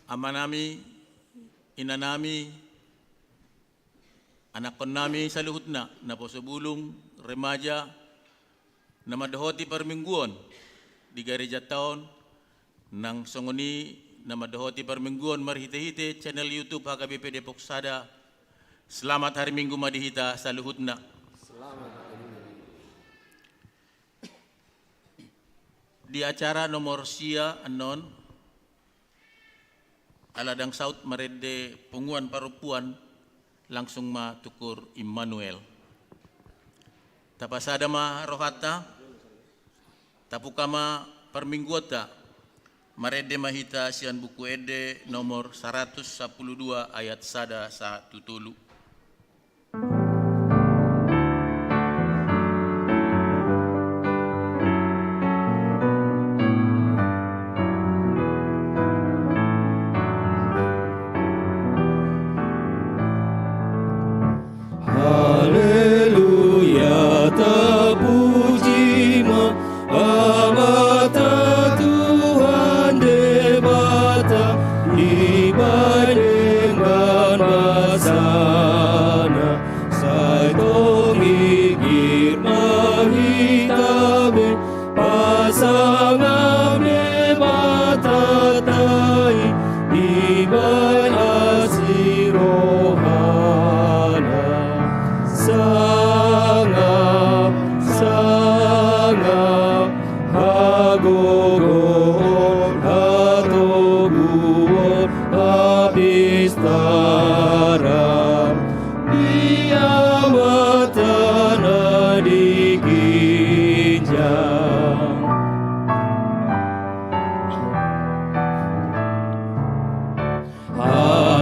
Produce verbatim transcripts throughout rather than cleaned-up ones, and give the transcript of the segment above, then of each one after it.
Amanami, inanami, anakkonnami saluhutna, naposo bulung, remaja, na mandohoti parmingguon di garejanta on, nang songon i na mandohoti parmingguon marhite-hite channel YouTube H K B P Depok Sada. Selamat hari Minggu ma di hita saluhutna. Di acara nomor sia annon, ala ndang saut marende punguan parompuan, langsung ma tungkur Immanuel. Tapasada ma rohanta, tabuka ma parmingguonta, marende ma hita sian Buku Ende nomor saratus sampulu dua ayat sada sahat tu tolu. Haleluya, tapuji ma Amanta Tuhan Debata, dibahen denggan basana. Sai tong ginggir ma hita be pasangap Debata, tai dibahen asi rohana. Sangap, sangap, hagogoon, hatoguon, hapistaran di Amanta na di ginjang.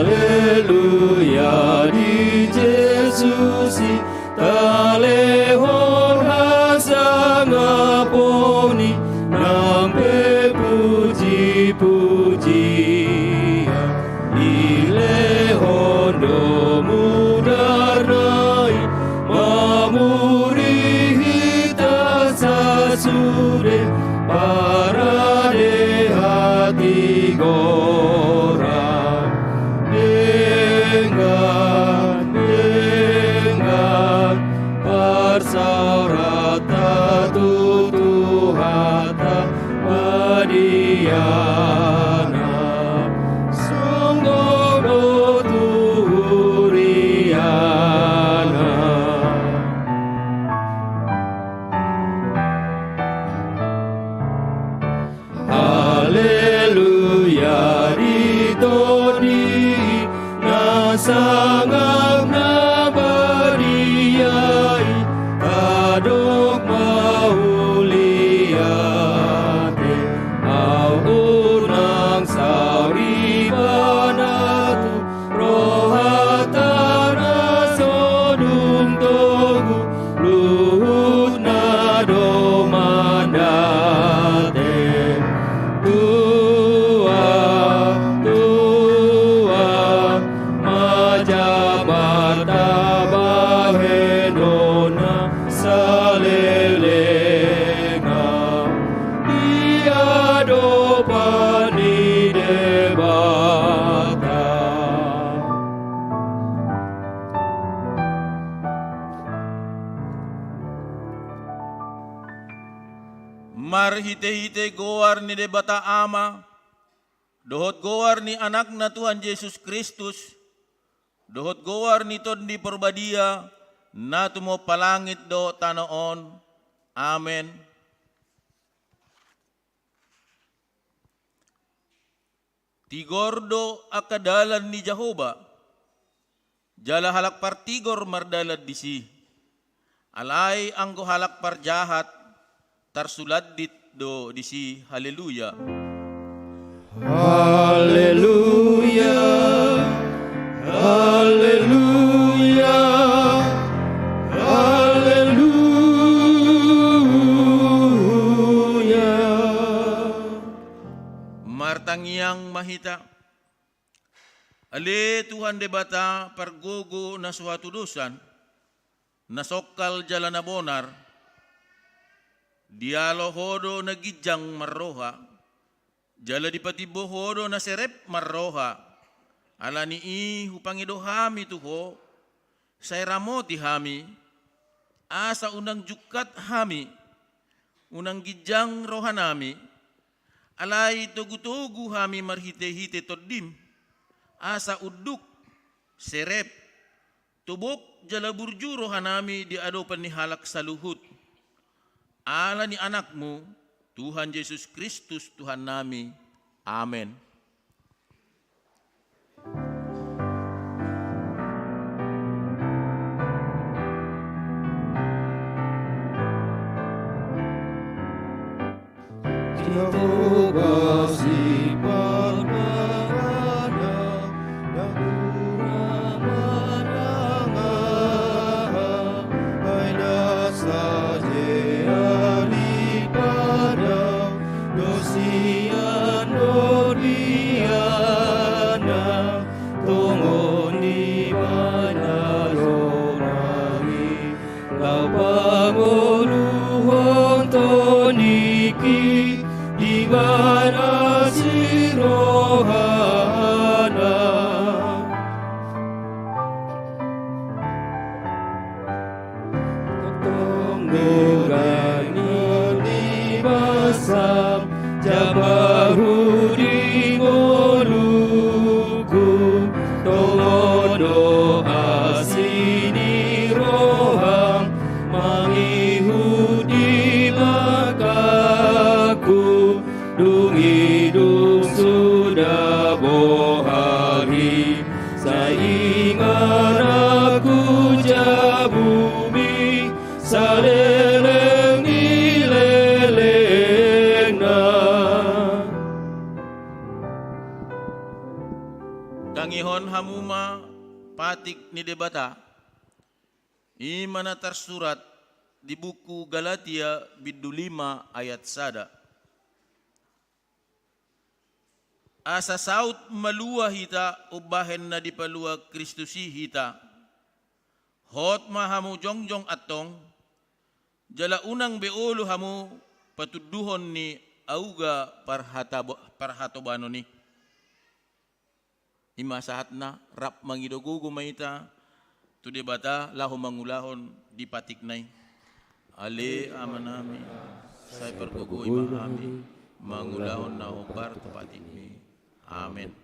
Haleluya, di Jesus i talehon hasangapon i nang pe puji-pujian. Dilehon do mudarna i mamuri hita sasude parade hatigoran. Denggan, denggan parsaoranta tu Tuhanta badiana, songgop do tu huriana. Haleluya, di Tondi i na sangap na badia i, tadok mauliate. Ahu unang saur ibana tu rohanta na so dung togu, luhutna do mandate. Tua, tua ma jamanta bahenonna salelengan di adopan ni Debata. Marhite-hite goar ni Debata Ama, dohot goar ni Anakna Tuhan Jesus Kristus, dohot goar ni Tondi Porbadia, na tumompa langit dohot tano on. Amen. Tigor do angka dalan ni Jahowa, jala halak partigor mardalan disi. Alai anggo halak parjahat, tarsulandit do disi. Haleluya. Haleluya. Haleluya. Haleluya. Martangiang ma hita. Ale Tuhan Debata pargogo na so hatudosan, na songkal jala na bonar, dialo Ho do na ginjang marroha, Jala dipatimbo Ho do na serep marroha. Ala ni i hupangido hami tu Ho, sai ramoti hami, asa unang jungkat hami, unang ginjang rohanami, alai togutogu hami marhitehite Tondim, asa unduk, serep, tobok jala burju rohanami di adopan ni halak saluhut. Ala ni Anakmu, Tuhan Jesus Kristus Tuhannami. Amen. Jahowa sipata na hurang manang aha, ai na sadia di padao do sian do diana, tongon di mana ronari. Laho pangoluhon toniki di bana si rohana. Tongtong do ganjang di basa jambar hu di ngolungku, tongon do asi ni roham mangihut di langkangku, dung i dung suda bohal i, sai inganan ahu jabumi, saleleng ni lelengna. Tangihon hamu ma patik ni Debata, i ma na tarsurat di buku Galatia bindu lima ayat sada. Asa saut malua hita umbahen na dipalua Kristus i hita. Hot ma hamu jongjong antong, jala unang be olo hamu patunduhon ni auga parhatabo-, parhatobanon i. I ma sahatna, rap mangido gogo ma hita tu Debata laho mangulahon di patikna i. Ale Amanami, sai pargogoi ma hami mangulahon na hombar tu patikmi. Amen.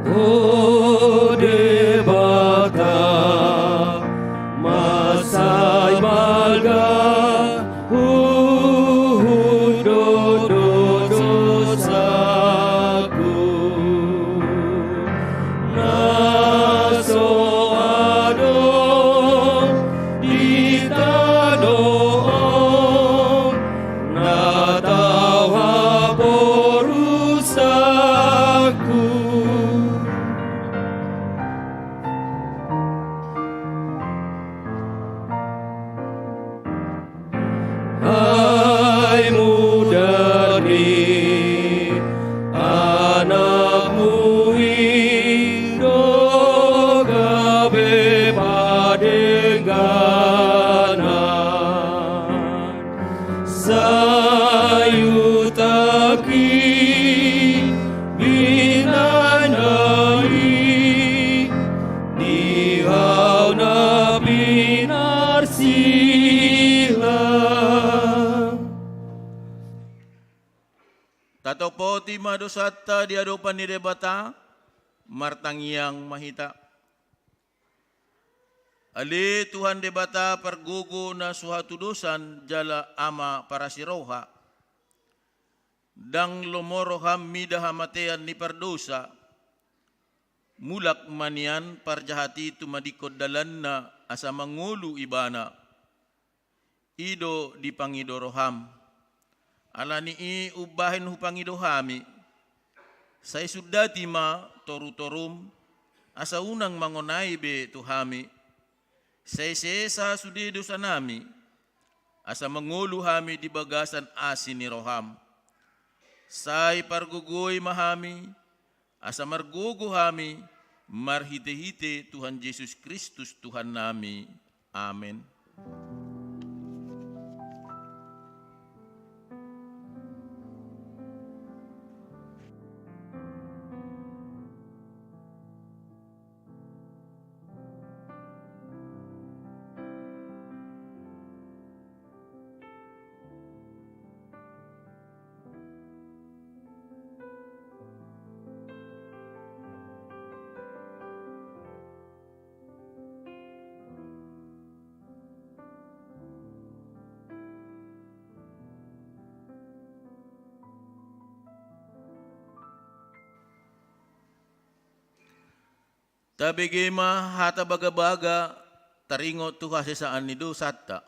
O Debata, mansai balga huhut do dosaku, na so adong di tano on, na tau haporusanku. Ai mudar ni anakmu i do gabe padengganan, sai utaki binahenna i di hau na pinarsila. Tatopoti ma dosanta di adopan ni Debata, martangiang ma hita. Ale Tuhan Debata pargogo na so hatudosan jala Ama parasi roha, ndang lomo roham mida hamatean ni pardosa, mulak ma nian parjahat i tumadingkon dalanna asa mangolu ibana. I do dipangido roham. Ala ni i umbahen hupangido hami, sai sundati ma torutorum, asa unang mangonai be tu hami. Sai sesa sude dosanami, asa mangolu hami di bagasan asi ni roham. Sai pargogoi ma hami, asa margogo hami, marhite-hite Tuhan Jesus Kristus Tuhannami. Amen. Tabege ma hata bagabaga taringot tu hasesaan ni dosanta.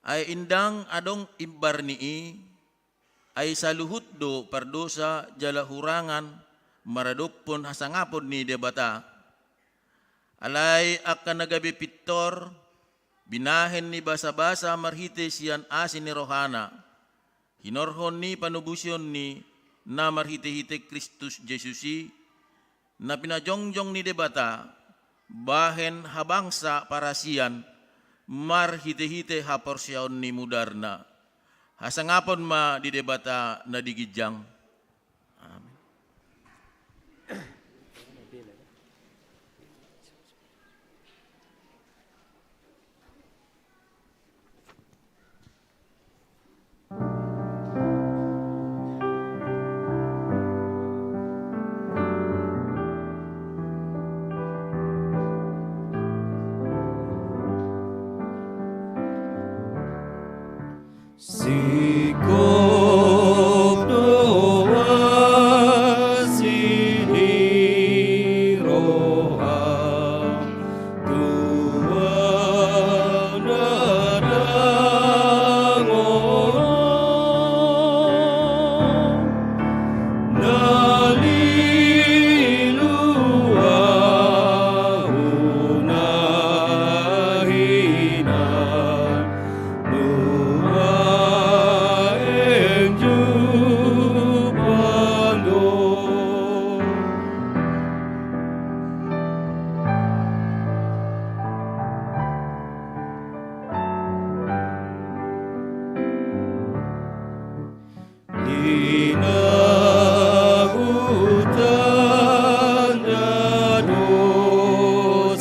Ai ndang adong imbar ni i, ai saluhut do pardosa jala hurangan maradophon hasangapon ni Debata. Alai angka na gabe pintor, binahen ni basabasa marhite sian asi ni rohana, hinorhon ni panobusion ni na marhite-hite Kristus Jesus i, na pinajongjong ni Debata, bahen habangsa parasian, marhite-hite haporseaon ni mudarna. Hasangapon ma di Debata na di ginjang. Amen. Singkop do asi ni roha, Tuhan na dang olo, na lilu ahu na hinan. Di na hutanda dosaki,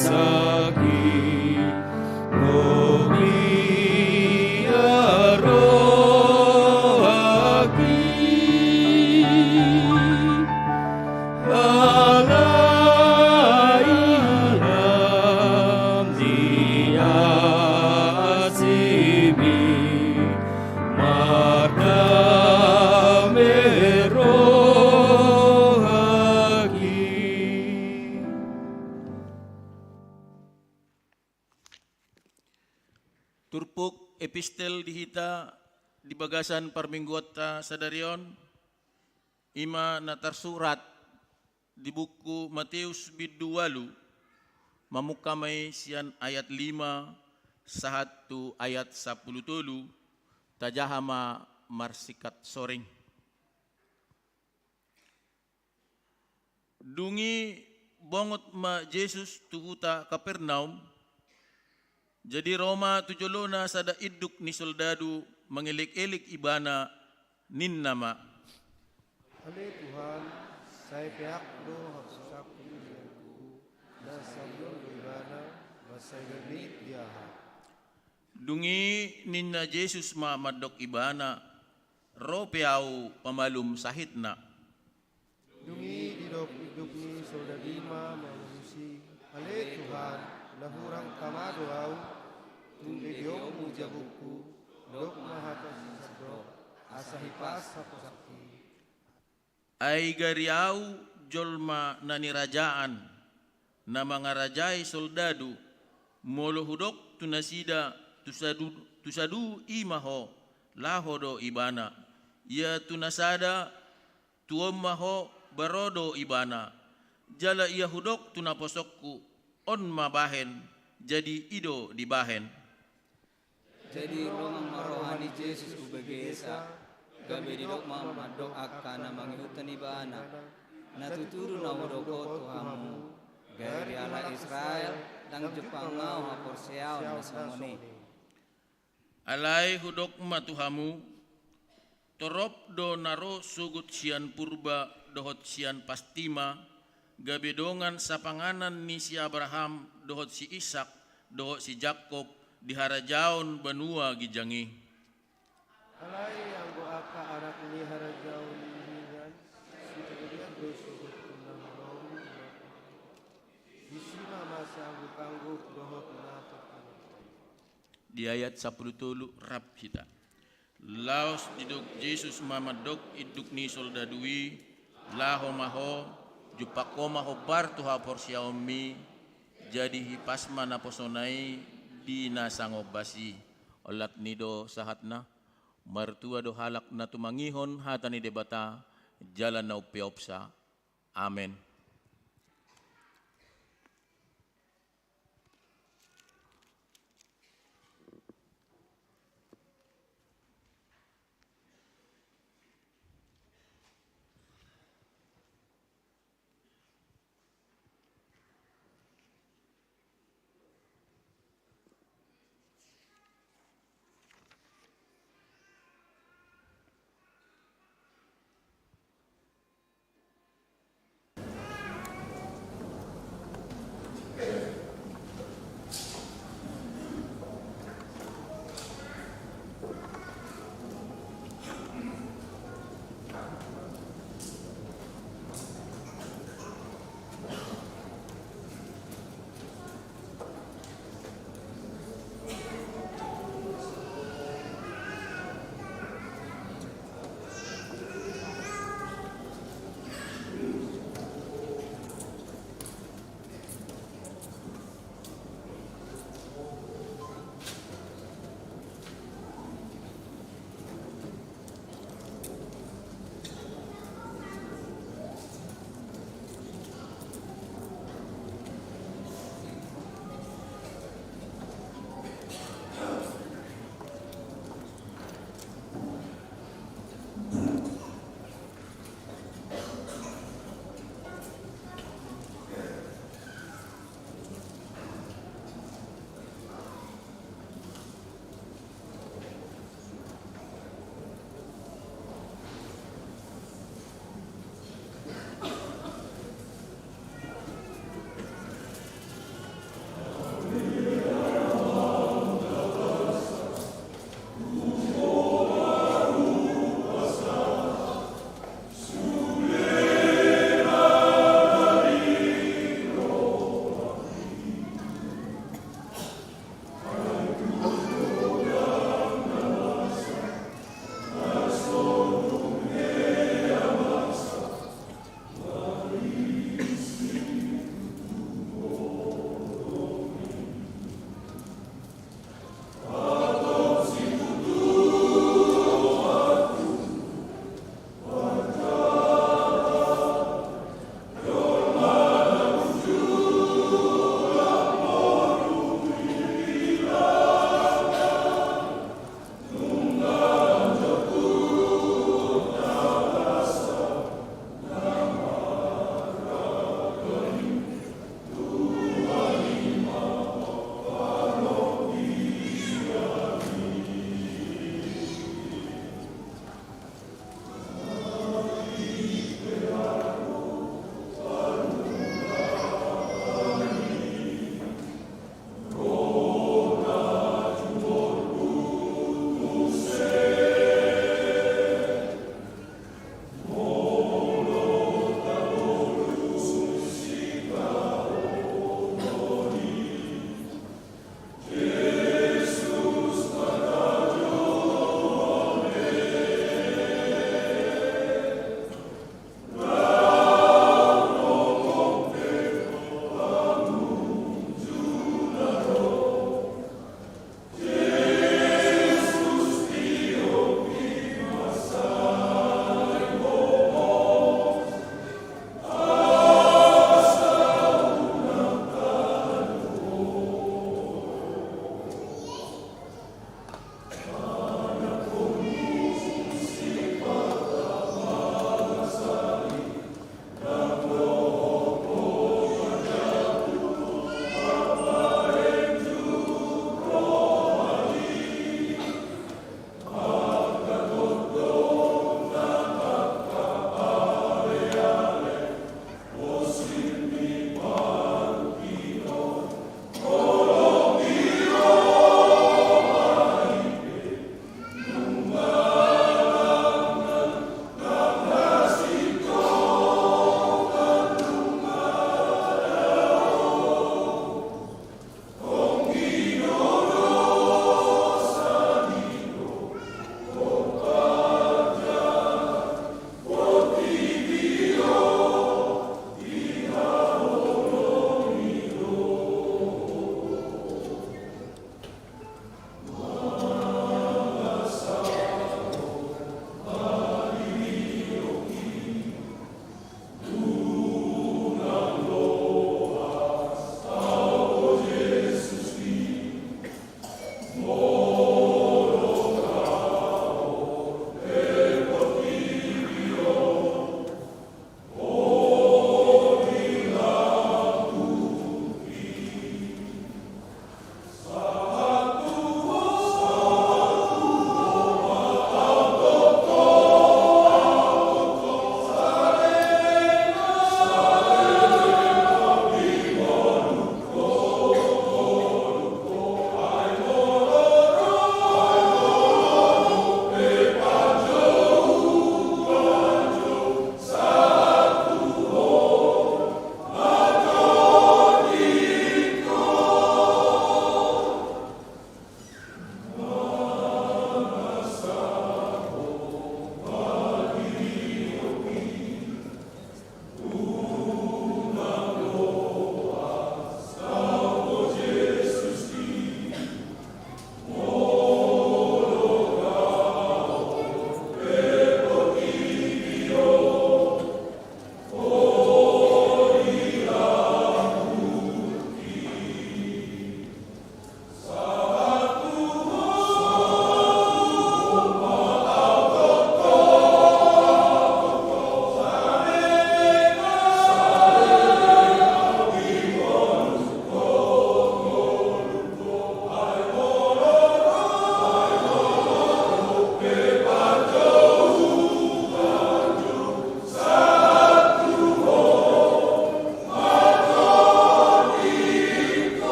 gok biar rohaki. Alai lam di asimi, mardame rohaki. Turpuk epistel di hita di bagasan parmingguonta sadari on, i ma na tarsurat di buku Mateus bindu ualu, mamungka ma i sian ayat lima sahat tu ayat sampulu tolu, tajaha ma marsingkat soring. Dung i bongot ma Jesus tu huta Kapernaum, jadi ro ma tu jolona sada induk ni soldadu mangelek-elek Ibana, ninna ma: Ale Tuhan, sai peak do haposanku di inangku, na saulon do ibana, mansai ganit di aha. Dung i ninna Jesus ma mandok ibana: Ro pe Ahu pamalum sahitna. Dung i didok induk ni soldadu i ma mangalusi: Ale Tuhan, na hurang tama do ahu, tung begeonmu jabungku, dok ma hata sisandok, asa hipas haposangki. Ai gari ahu jolma na nirajaan, na mangarajai soldadu, molo hudok tu nasida: Tu sadu, tu sadu i ma ho, laho do ibana. Ia tu na sada: Tu on ma ho, baro do ibana. Jala ia hudok tu naposongku: On ma bahen, jadi i do dibahen. Jadi ro ma roha ni Jesus tu bagasan, Gabe didok ma mandok angka na mangihuthon ibana: Na tutu do na hudok on tu hamu, gabe di halak Israel ndang jumpang au haporseaon na songon i. Alai hudok ma tu hamu: Torop do na ro sogot sian Purba dohot sian Pastima, gabe dongan sapanganan ni si Abraham dohot si Ishak dohot si Jakob di harajaon banua ginjang i. Alai anggo angka anak ni harajaon i hinan, sipelean do sogot tu na holong, disi ma masa anggup-anggup dohot na tongtong. Di ayat sampulu tolu rap hita. Laos didok Jesus ma mandok induk ni soldadu i: Laho ma ho, jumpang ho ma hombar tu haporseaonmi. Jadi hipas ma naposona i di na sangombas i. Olat ni do sahatna. Martua do halak na tumangihon hata ni Debata jala na umpeopsa. Amen.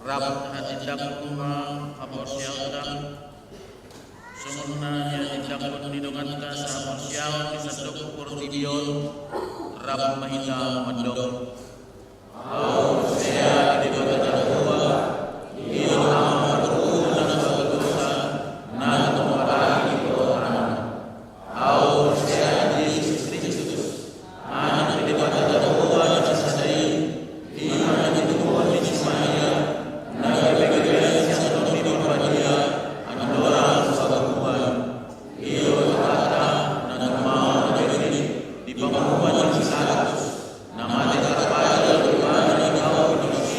Rap hatindangmuna haporseaonta, songon na nihatindangkon ni donganta sahaporseaon di sandok portibi on, rap ma hita mandok. Au porsea di Debata Jahowa, i do Ama parhunungan na so adong dosa, na tumompa hami di rohana. Au porsea di Jesus Kristus, Anak ni Debata Jahowa na sasada i, i ma na tinumbuhon ni si Maria, na gabe gabean sian Tondi Parbadia, andorang so hagogoan. I do Tuhanta, na tumao na jadi di panguhuman ni si Pilatus, na mate tarpatang di bana ni kayu pinangido.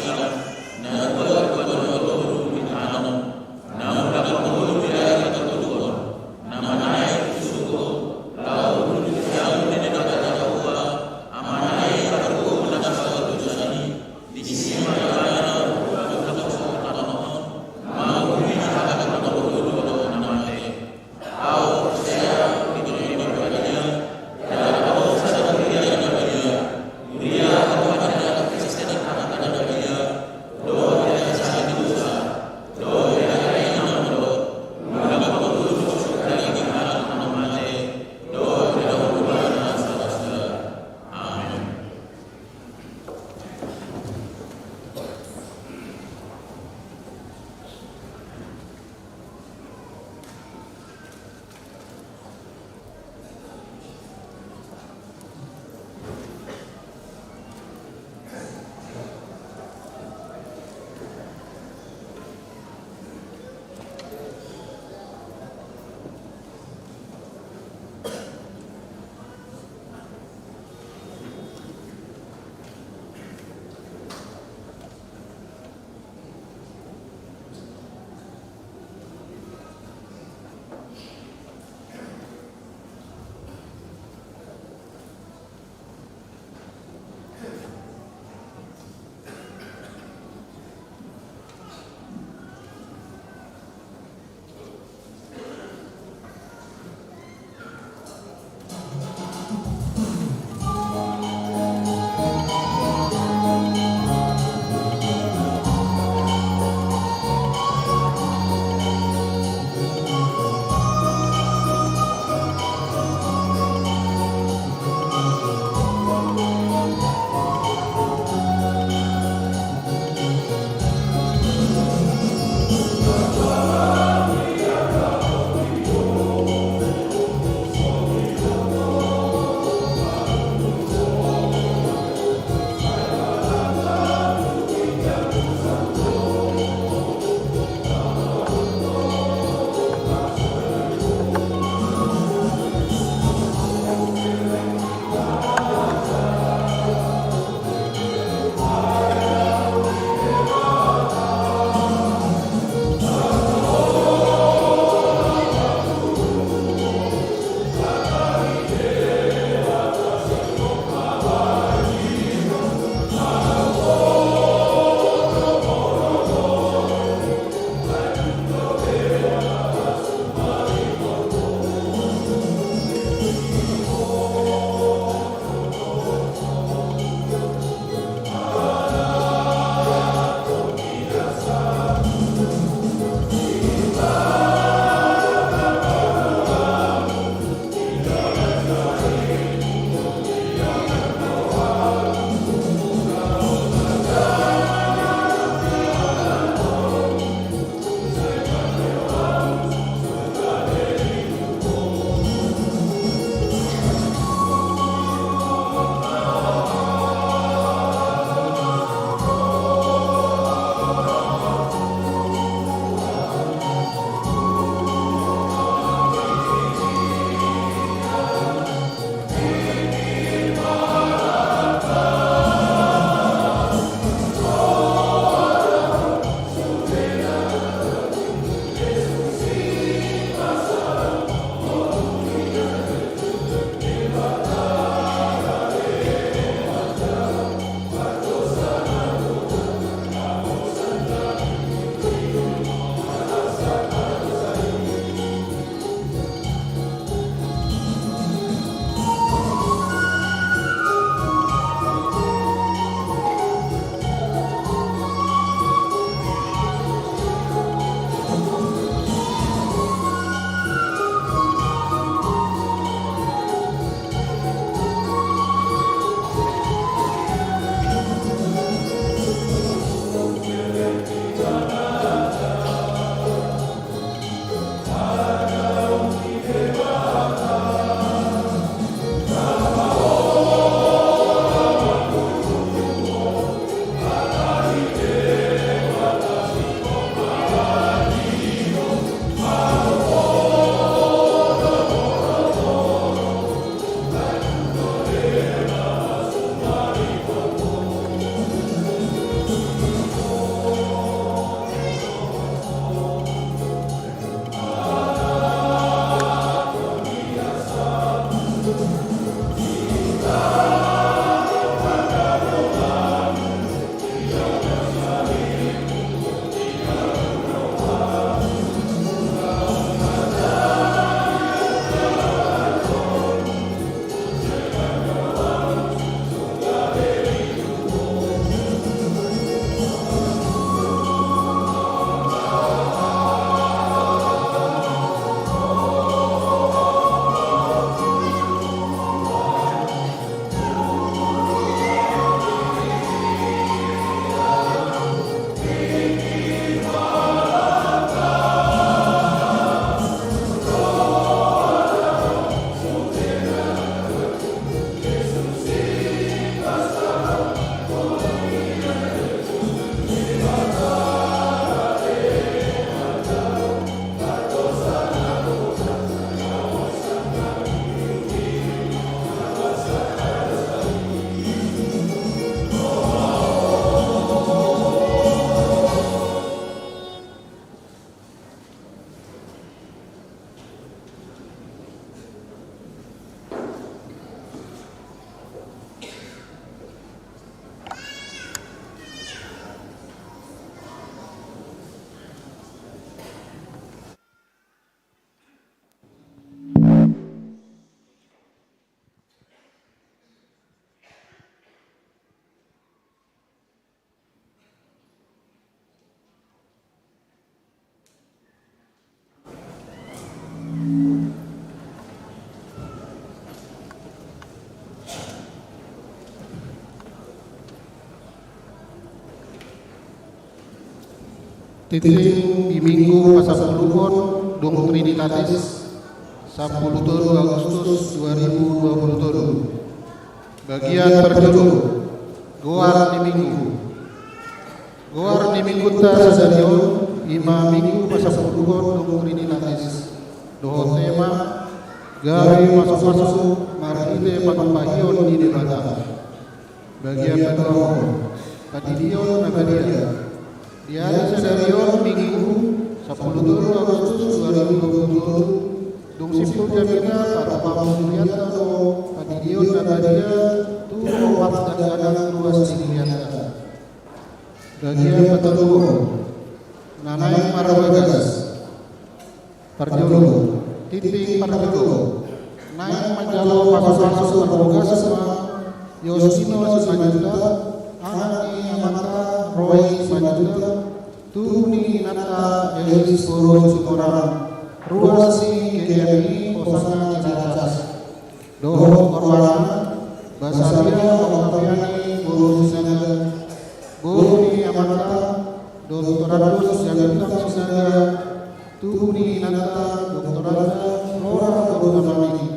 Tingting di Minggu pasampuluhon dung Trinitatis, sampulu tolu Agustus dua ribu dua puluh tolu. Bagian parjolo, goar ni Minggu. Goar ni Minggunta sadari on i ma Minggu pasampuluhon dung Trinitatis. Dohot tema, gabe masumasu marhite panumpahion ni Debata. Bagian paduahon, pandidion na badia. Di ari sadari on Minggu, sampulu tolu Agustus dua ribu dua puluh tolu, dung simpul jamita, patupaon ni hurianta do pandidion na badia tu opat dangganan ruas ni hurianta. Bagian patoluhon, na naeng marbagas. Parjolo, tingting parjolo. Naeng manjalo pasupasu marbagas ma Yostino Simanjuntak, anak ni amanta Roy Simanjuntak, tu ni inanta Elis boru Sitorang, ruas ni G M I Hosana Ciracas. Dohot rohana, Basaria Oktaviani boru Sinaga, boru ni amanta Doktorandus Simanjuntak Sinaga, tu ni inanta Doktoranda Flora boru Damani,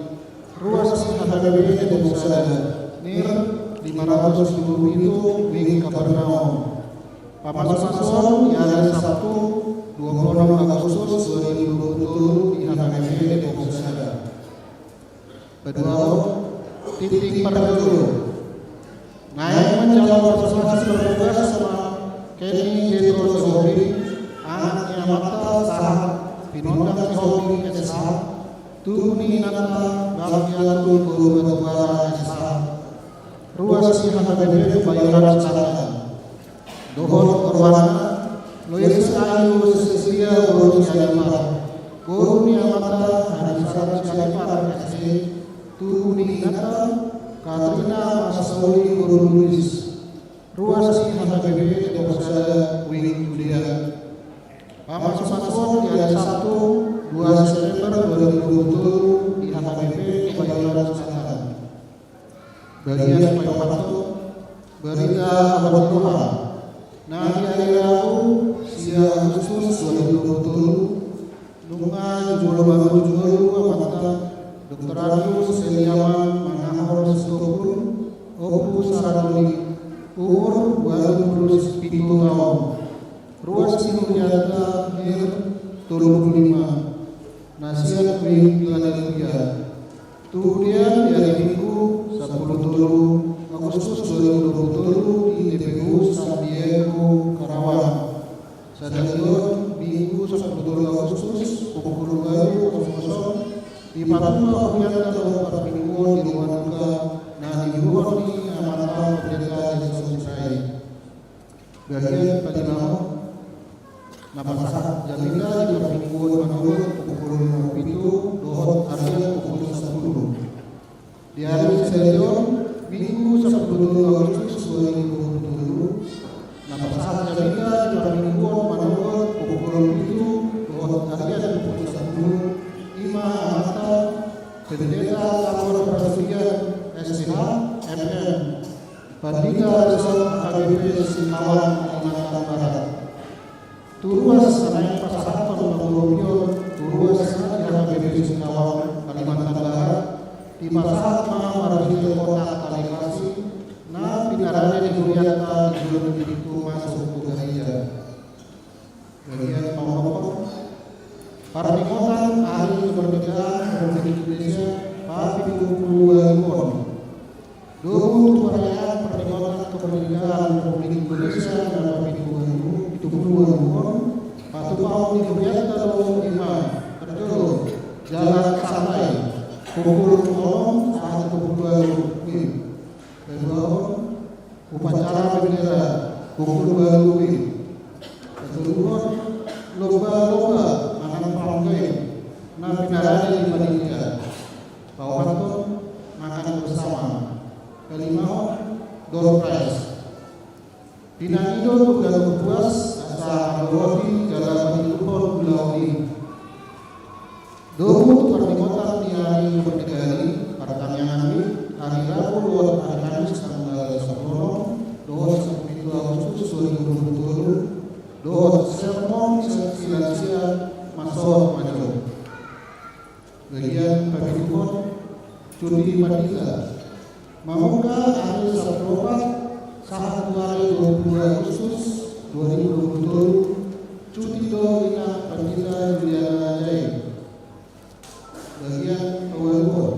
ruas ni H K B P Depok Sada, NIR lima ratus lima puluh pitu, wing Kapernaum. Pamasumasuon di ari Sabtu, dua puluh enam Agustus dua ribu dua puluh tolu, di H K B P Depok Sada. Paduahon, tingting parjolo. Naeng manjalo pasupasu marbagas ma Kenny Jetro Sihombing, anak ni amanta sahat Pinondang Sihombing S H, tu ni inanta Bagja Tutu boru Batuara S H, ruas ni H K B P Kebayoran Selatan. Dohot rohana, Lois Ayu Cecilia boru Sianipar, boru ni amanta Hadi Saran Sianipar S H, tu ni inanta Katrina Masauli boru Luis, ruas ni H K B P Depok Sada, wing Julian. Pamasumasuon di ari Sabtu, dua September dua ribu dua puluh tolu, di H K B P Kebayoran Selatan. Bagian paopathon, barita awan ni roha. Na di ari Rabu, sia Agustus dua ribu dua puluh tolu, nunga jumolo mangalusi amanta, Doktorandus Eliaman Mangahor Sitompul, Ompu Saranoli, umur ualu pulu pitu taon. Ruas ni hurianta NIR tolu pulu lima, na sian wing Philadelphia. Tu dia di ari Minggu, sampulu tolu Agustus dua ribu dua puluh tolu, di T P U San Diego, Karawang. Sadari on Minggu sampulu tolu Agustus, pukul ualu kosong kosong, dipatumba hurianta dohot parmingguon di rumah duka na niluluhon ni amanta Pendeta Jason Sirait. Bagian palimahon, na pasahat jamita di parmingguon manogot pukul lima pitu dohot arian pukul sampulu. Di ari sadari on, Minggu sampulu tolu Agustus dua ribu dua puluh tolu, na pasahat jamita di parmingguon manogot pukul pitu dohot arian pukul sampulu, i ma amanta Pendeta Tabor Prasudian S T H, M M, Pandita Resort H K B P Singkawang, Kalimantan Barat. Tu ruas na naeng pasahathon pangolopion tu ruas na di H K B P Singkawang, Kalimantan Barat, dipasahat ma marhite kotak tali kasih na pinarade ni hurianta di jolo ni pintu masuk tu gareja. Bagian paonomhon, parningotan Hari Kemerdekaan Republik Indonesia papitu pulu ualuhon. Domu tu perayaan parningotan kemerdekaan Republik Indonesia na papitu pulu ualuhon, patupaon ni hurianta do i ma, parjolo, jalan santai, pukul onom sahat pukul ualu WIB. Paduahon, upacara bendera, pukul ualu WIB. Patoluhon, lomba-lomba manang fun game na pinarade ni panitia. Paopathon, makan bersama. Palimahon, door prize. Pinangido tu ganup ruas asa manggoroti jala mangihuthon ulaon i. Domu tu parningotan ni Hari Kemerdekaan i, partangiangan i, ari Rabu dohot ari Kamis tanggal sampulu onom dohot sampulu pitu Agustus dua ribu dua puluh tolu, dohot sermon Cuti Pandita. Mamungka ari sampulu opat sahat tu ari dua pulu dua Agustus dua ribu dua pulu tolu, cuti do inang Pandita Juliana Jae. Bagian pawaluhon.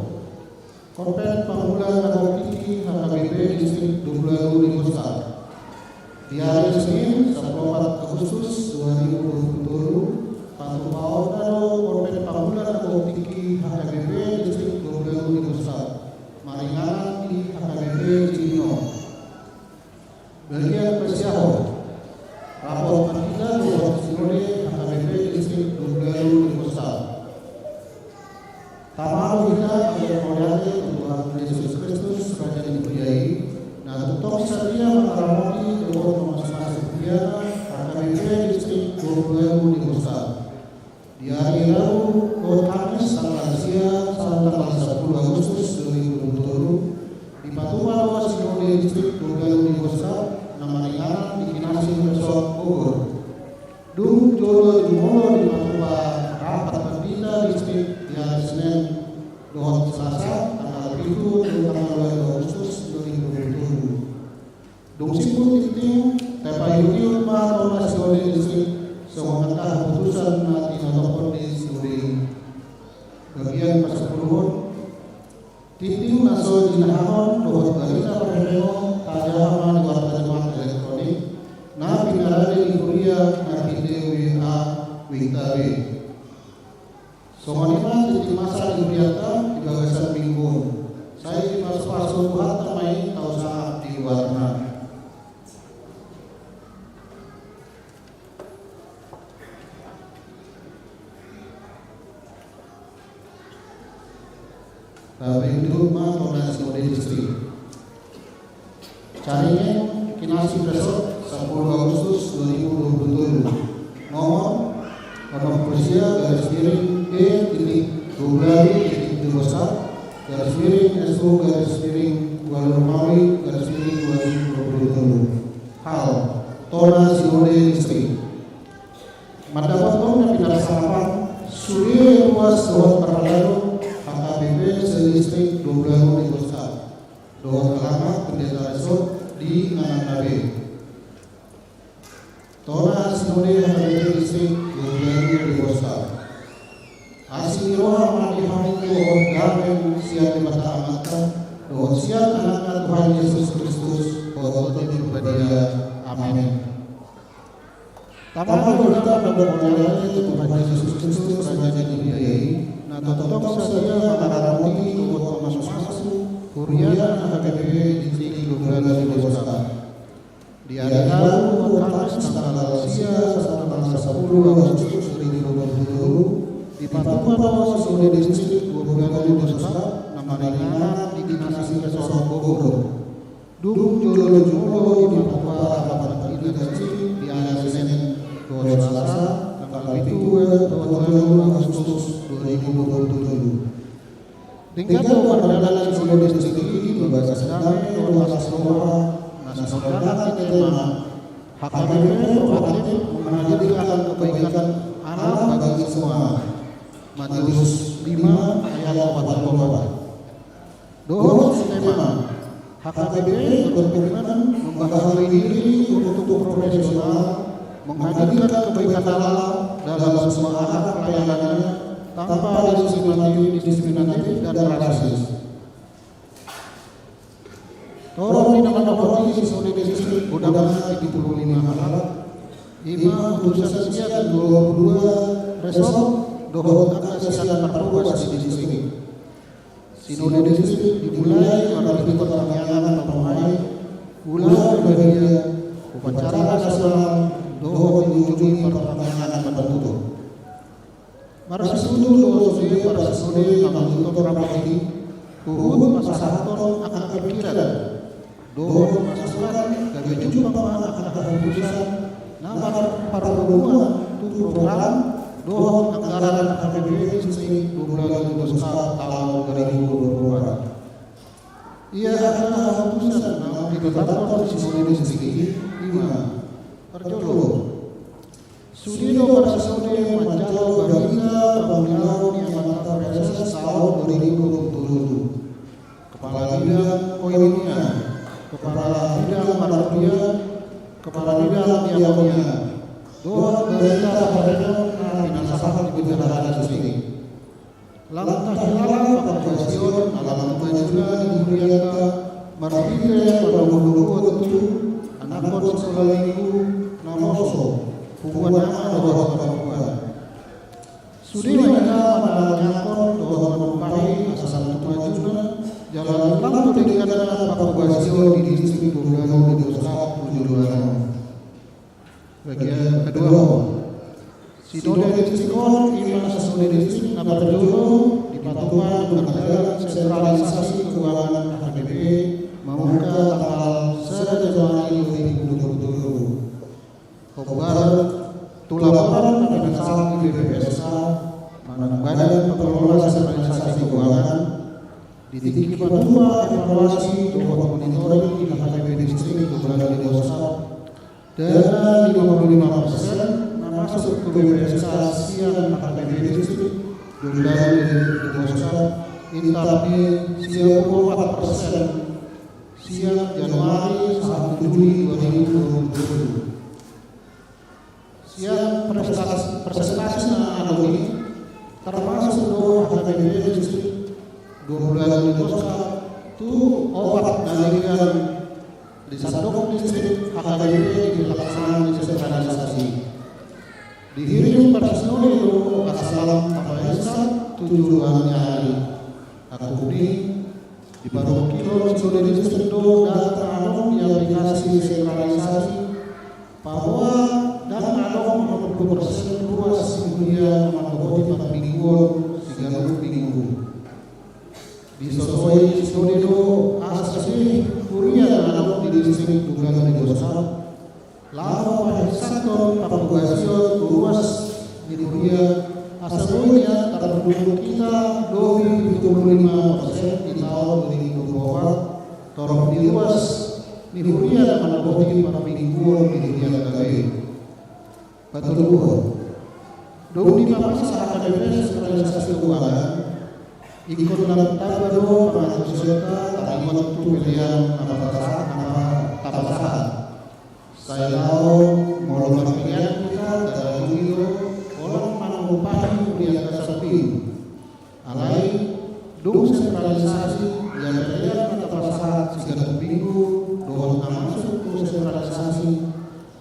Konven Pangula na Hot Tingki H K B P Distrik Dua Pulu Walu di Bostal. Di ari Senin, sampulu opat Agustus dua ribu dua pulu tolu, patupaonna do Konven Pangula na Hot Tingki H K B P Distrik Dua Pulu Walu di Bostal, maringanan di H K B P Cibinong. Bagian pasiahon. Rapot pandita dohot sinode H K B P Distrik Dua Pulu Walu di Bostal. Tama do hita mangkatai mauliate tu Tuhan Jesus Kristus, Raja ni huria i, na tongtong sadia mangaramoti dohot mamasumasu huriana H K B P Distrik Dua Pulu Walu di Bostal. Di ari Rabu dohot Kamis tanggal sia sahat tanggal sampulu Agustus dua ribu dua pulu tolu, dipatupa do sinode Distrik Dua Pulu Walu di Bostal na maringanan di Kinasing Resort Bogor. Dung jolo jumolo dipatupa rapat pandita distrik di ari Senin dohot Selasa tanggal pitu dohot tanggal ualu Agustus dua ribu dua pulu tolu. Dung simpul tingting, tapaihutihut ma tona sinode distrik songon angka haputusan na tinatapon ni sinode i. Bagian pasampuluhon. Tingting na so jinahahon dohot barita parhitean on tajaha ma di warta jamaat elektronik na pinarade di huria marhite W A Wingta B. Songon i ma tingting masa di hurianta di bagasan minggu on. Sai dipasupasu Tuhanta ma i tausangap di luarna. Tapaihutihut ma tona sinode distrik. Caringan Kinasing Resort, sampulu Agustus dua ribu dua pulu tolu. Nomor onom pulu sia garis miring E titik dua pulu titik dua pulu satu garis miring S U garis miring dua pulu lima garis miring dua ribu dua pulu tolu. Hal, tona sinode distrik. Mandapothon na pinarsangapan sude ruas dohot parhalado H K B P se-Distrik Dua Pulu Walu di Bostal dohot alamat pendeta resort di ingananna be. Tona sinode H K B P Distrik Dua Pulu Walu di Bostal. Asi ni roha ma di hamu dohot dame sian Debata Amanta dohot sian Anakna Tuhan Jesus Kristus dohot Tondi Parbadia. Amen. Tama do hita mandok mauliate tu Tuhan Jesus Kristus, Raja ni huria i, na tongtong sadia mangaramoti dohot mamasumasu huriana H K B P Distrik Dua Pulu Walu di Bostal. Di ari Rabu dohot Kamis tanggal sia sahat tanggal sampulu Agustus dua ribu dua pulu tolu, dipatupa do sinode Distrik Dua Pulu Walu di Bostal na maringanan di Kinasing Resort Bogor. Dung jolo jumolo dipatupa rapat pandita distrik di ari Senin dohot Selasa tanggal pitu dohot ualu Agustus dua ribu dua pulu tolu. Denggan do mardalan sinode distrik i di bagasan dame dohot las ni roha na sinondangna tema H K B P proaktif menghadirkan kebaikan Allah bagi semua. Matius lima ayat empat puluh delapan. Dohot tema H K B P berkomitmen membaharui diri untuk profesional menghadirkan kebaikan Allah dalam semua arah pelayanannya tanpa diskriminatif, diskriminatif dan rasis. Torop ni na mandapothon i sinode distrik godang pitu pulu lima halak, ima utusan sian dua pulu dua resort dohot angka sian parpobas di distrik. Sinode distrik dimulai marhite partangiangan pamuhai, ulaon badia, upacara nasional, dohot diujungi partangiangan patutup. Marsiudutudu do sude parsinode manguduthon rapat i, huhut pasahathon angka pikiran dohot masukan gabe jumpang ma angka haputusan na marparpunguan tu program dohot anggaran H K B P Distrik Dua Pulu Walu di Bostal taon dua ribu dua pulu empat. Ia angka haputusan na ditetapkon sinode distrik i, ima: Parjolo, sude do parsinode manjalo barita pangulilaon ni amanta praeses taon dua ribu dua pulu tolu. Kepala Bidang Koinonia, Kepala Bidang Marturia, Kepala Bidang Diakonia, dohot barita hababeon na pinasahat ni pendaharian distrik. Lantas dilakukan pangkompassion na lam tu majuna ni hurianta marhite panggogoon tu anakhon sikola minggu naposo, punguan ama dohot parompuan. Sude ma hita manalangkon dohot manumpahi asa lam tu majuna jala lam tu dengganna pangkompassion di distrik dua pulu ualu di Dosat tu joloan on. Bagian kedua on. Sinode distrik on ima sinode distrik na parjolo dipatupa mardalan sentralisasi keuangan H K B P mamungka tanggal sada Januari dua ribu dua puluh tolu. Hombar tu laporan na pinasahat ni B P S K manang Badan Pengelola Sentralisasi Keuangan, di tingki patupa evaluasi dohot monitoring di H K B P distrik dua pulu ualu di Dosat, dana lima puluh lima persen na masuk tu B P S K sian H K B P distrik dua pulu ualu di Dosat intap ni sia pulu opat persen sian Januari sahat tu Juli dua ribu dua puluh tolu. Sian presentasi, presentasi na adong i, termasuk do H K B P distrik dua pulu ualu di Dosat tu opat na denggan di sandok distrik H K B P di pelaksanaan desentralisasi. Dihirim parsinode do asa lam tapainsak tu joloan ni ari. Angkup ni, diparungkilhon sinode distrik do data na adong di aplikasi sentralisasi, paboa ndang adong onom pulu persen ruas ni huria na mandapoti parmingguon siganup minggu. Disosoi sinode do asa sude huria na adong di distrik dua pulu ualu di Dosat laho painsakhon pangkompasion tu ruas ni huria asa boi nian tarduduk hita lobi pitu pulu lima persen di taon dua ribu dua puluh opat torop ni ruas ni huria na mandapoti parmingguon di huria gabe. Patoluhon. Dung dipainsak H K B P sentralisasi keuangan, ingkon lam tamba do pangantusionta taringot tu pelean na tapasahat, na tapasahat. Sai laho molo marpelean hita, taganjungi do holan mangupahi huria na sambing. Alai dung sentralisasi, ia pelean na tapasahat siganup minggu dohot na masuk tu sentralisasi,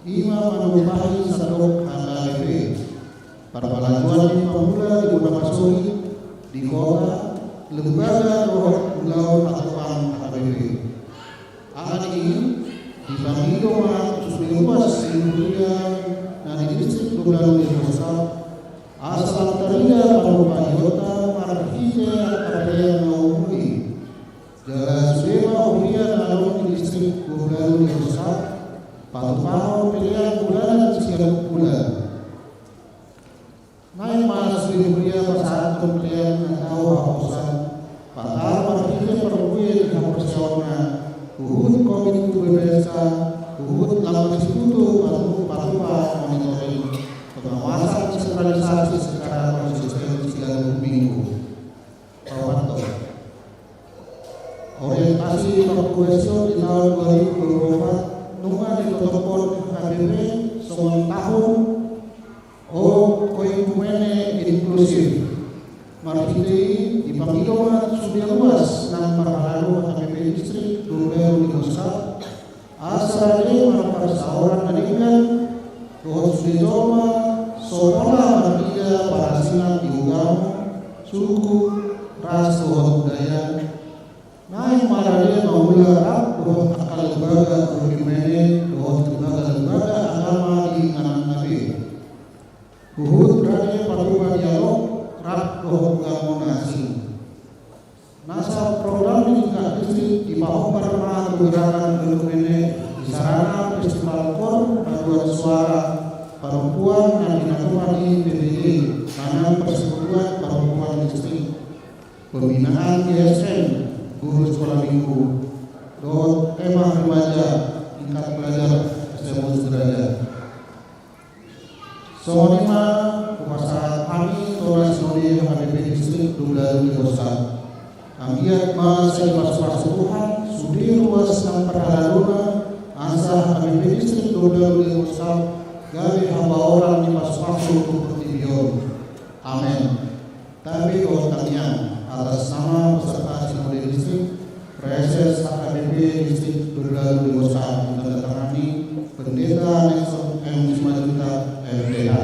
ima mangupahi sandok H K B P. Parpalajuan ni pangula di bona pasogit, di kota, lembaga dohot ulaon hatopan H K B P. Alani i, dipangido ma tu sude ruas ni huria na di distrik dua pulu ualu di Dosat, asa lam tarida pangupaionta marhite angka pelean na umuli. Jala sude ma huria na adong di distrik dua pulu ualu di Dosat patupahon pelean bulanan siganup bulan. Naeng ma sude huria pasahathon pelean na tau haposan, patar marhite parbue ni haporseaonna, huhut komit tu B P S K, huhut lam marsikutu patu-, patupa monitoring pengawasan sentralisasi secara konsisten siganup minggu. Paopathon. Orientasi pangkompasion di taon dua ribu dua puluh opat nunga ditotophon H K B P songon tahun oekumene inklusif. Marhite i dipangido ma tu sude ruas nang parhalado H K B P distrik dua pulu ualu di Dosat asa rade marparsaoran na denggan dohot sude jolma so pola mardia parasingan di ugamo, suku, ras dohot budaya. Naeng ma rade mangula rap dohot angka lembaga oekumene dohot lembaga-lembaga agama di ingananna be. Huhut rade patupa dialog rap dohot ugamo na asing. Nasa program di tingkat distrik dipahombar ma tu gerakan oekumene di sarana festival koor paduan suara parompuan na pinatupa ni P P G manang Persekutuan Parompuan Distrik, pembinaan Y S M, guru sekolah minggu, dohot kemah remaja tingkat pelajar S M U Sederajat. Songon i ma hupasahat hami tu ruas ni H K B P distrik dua pulu ualu di Dosat. Anggiat ma sai pasupasu Tuhan sude ruas nang parhaladona, asa H K B P Distrik Dua Pulu Ualu Denggorsam gabe habaoran ni pasupasu tu portibi on. Amen. Tabe dohot tangiang atas nama peserta Sinode Distrik, Praeses H K B P Distrik Dua Pulu Ualu Denggorsam, ditandatangani Pendeta Nelson M Simanjuntak, M P H.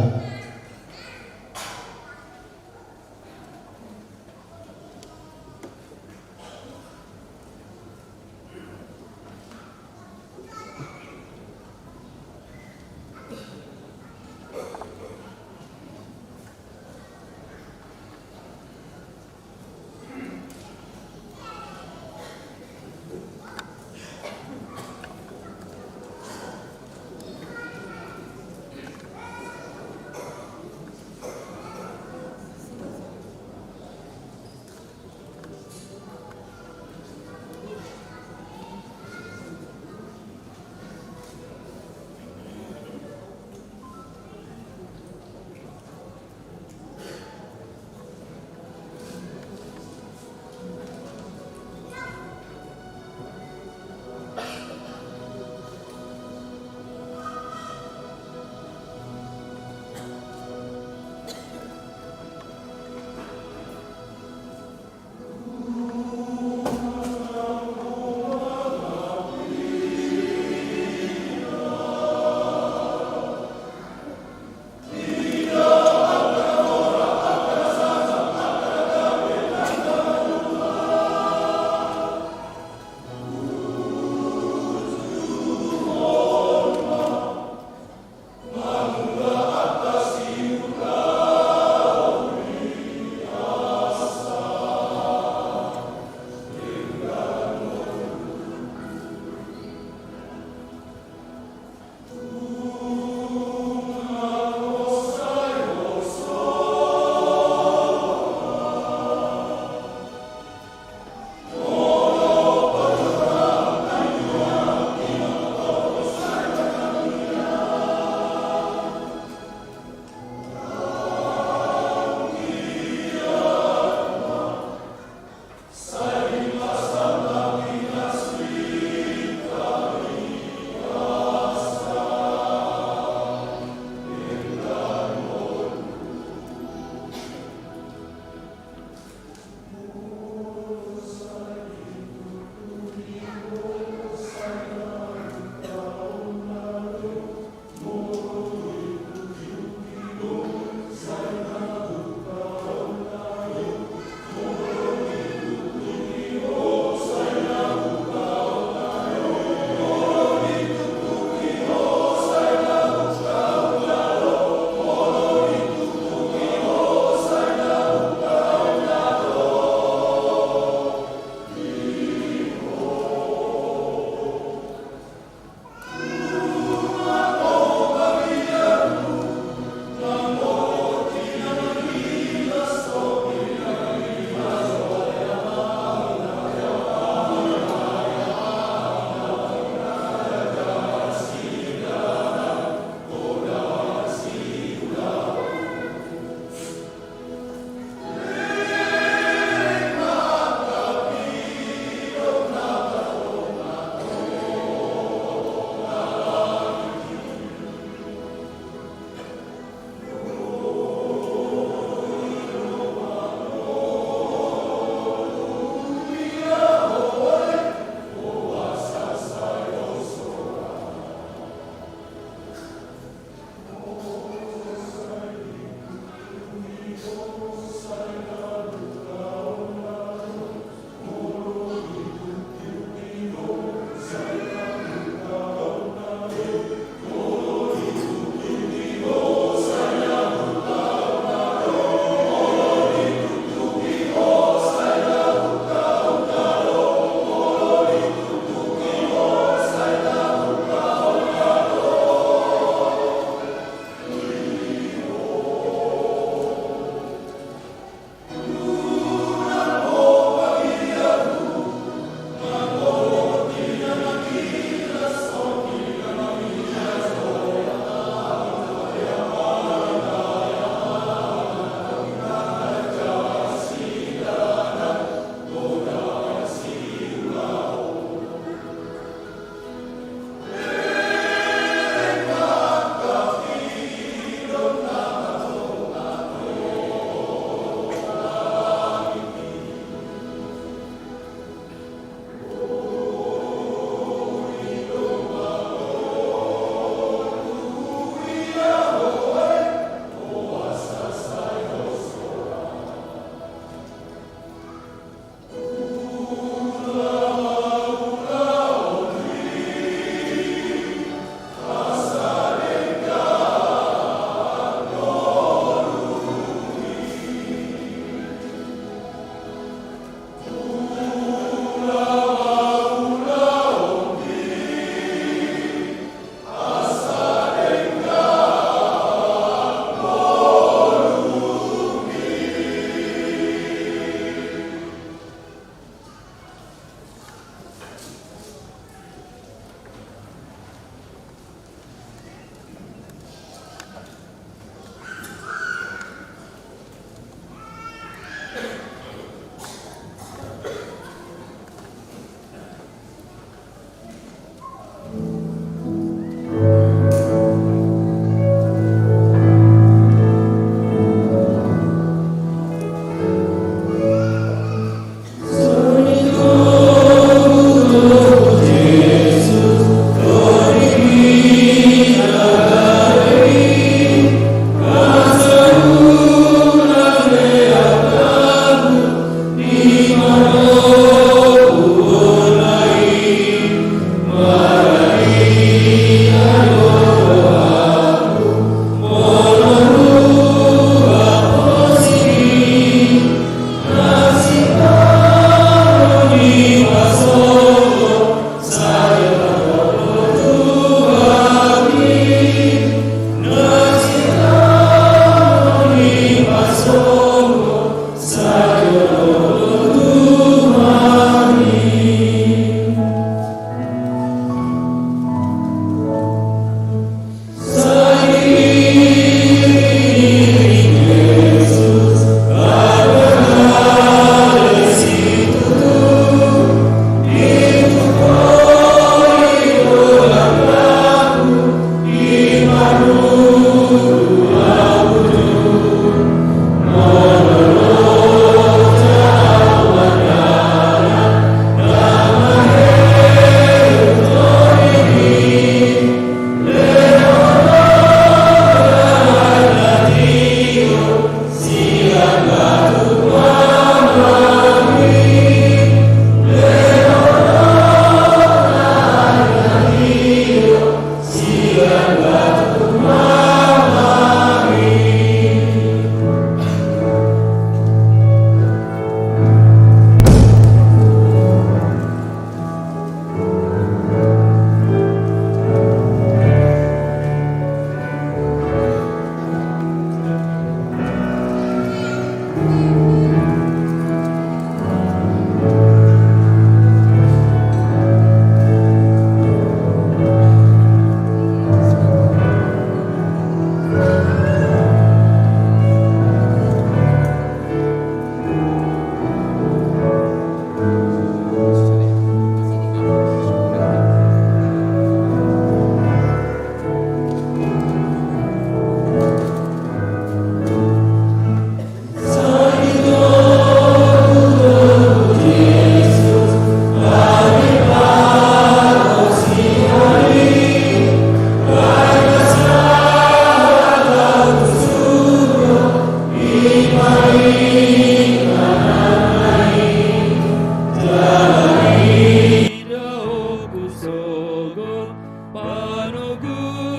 Panoguna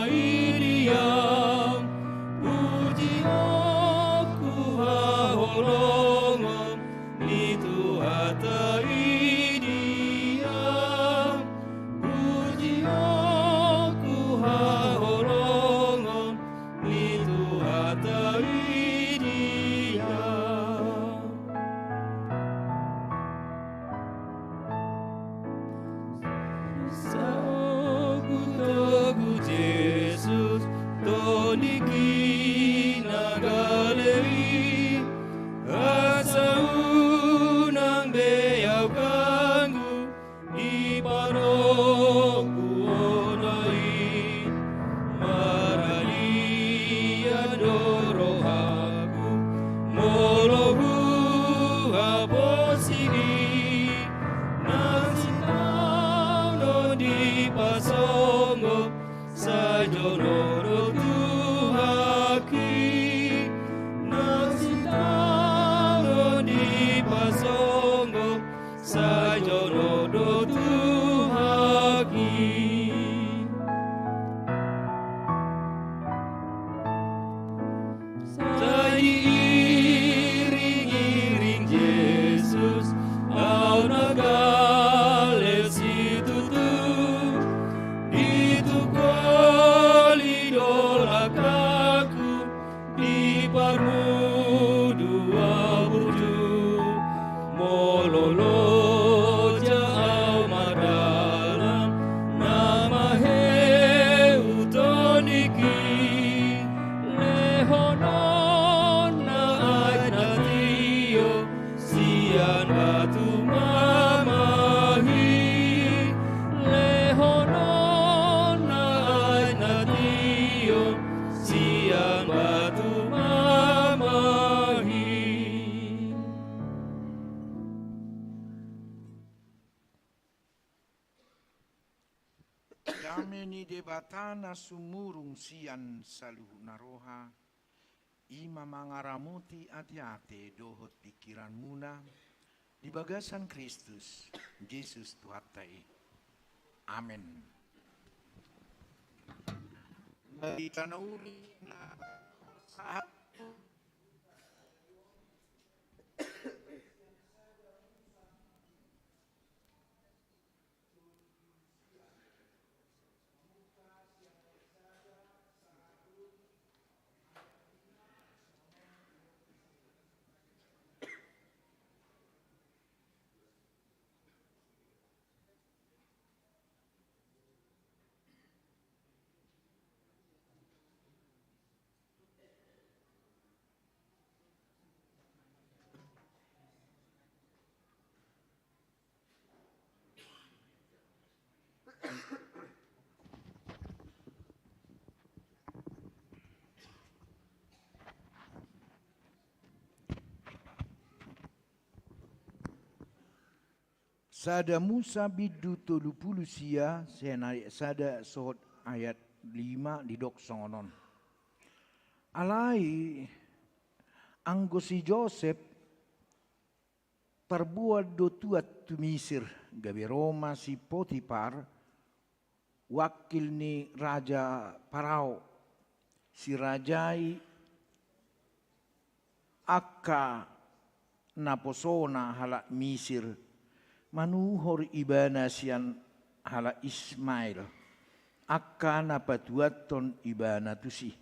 i di Ham, pujionku haholongon ni Tuhanta i di Ham, pujionku haholongon ni Tuhanta i di Ham. Sahat togu Jesus, tondingki na gale i, asa unang be au ganggu di panoguna i. Maraliat do rohangku molo huhaposi i, nang sintang do dipasonggot, sai jonok do tu haki, nang sintang do dipasonggot, sai jonok do tu haki. Sai diiring-iring Jesus au na gale situtu, ditungkoli do langkangku di parmuduan burju. Molo loja au mardalan, na mahe hutondingki, lehononna aek na tio sian batu mamahi, lehononna aek na tio sian batu mamahi. Dame ni Debata na sumurung sian saluhut na roha, i ma mangaramoti ateate dohot pingkiranmuna di bagasan Kristus Jesus Tuhanta i. Amen. Mari tanuri na sahat. Sada Musa bindu tolu pulu sia, sian ayat sada sohot ayat lima, didok songon on. Alai anggo si Josep parboan do tuat tu Misir, gabe ro ma si Potipar, wakil ni raja Parao, sirajai angka naposona halak Misir, manuhor ibana sian halak Ismael, angka na patuathon ibana tusi.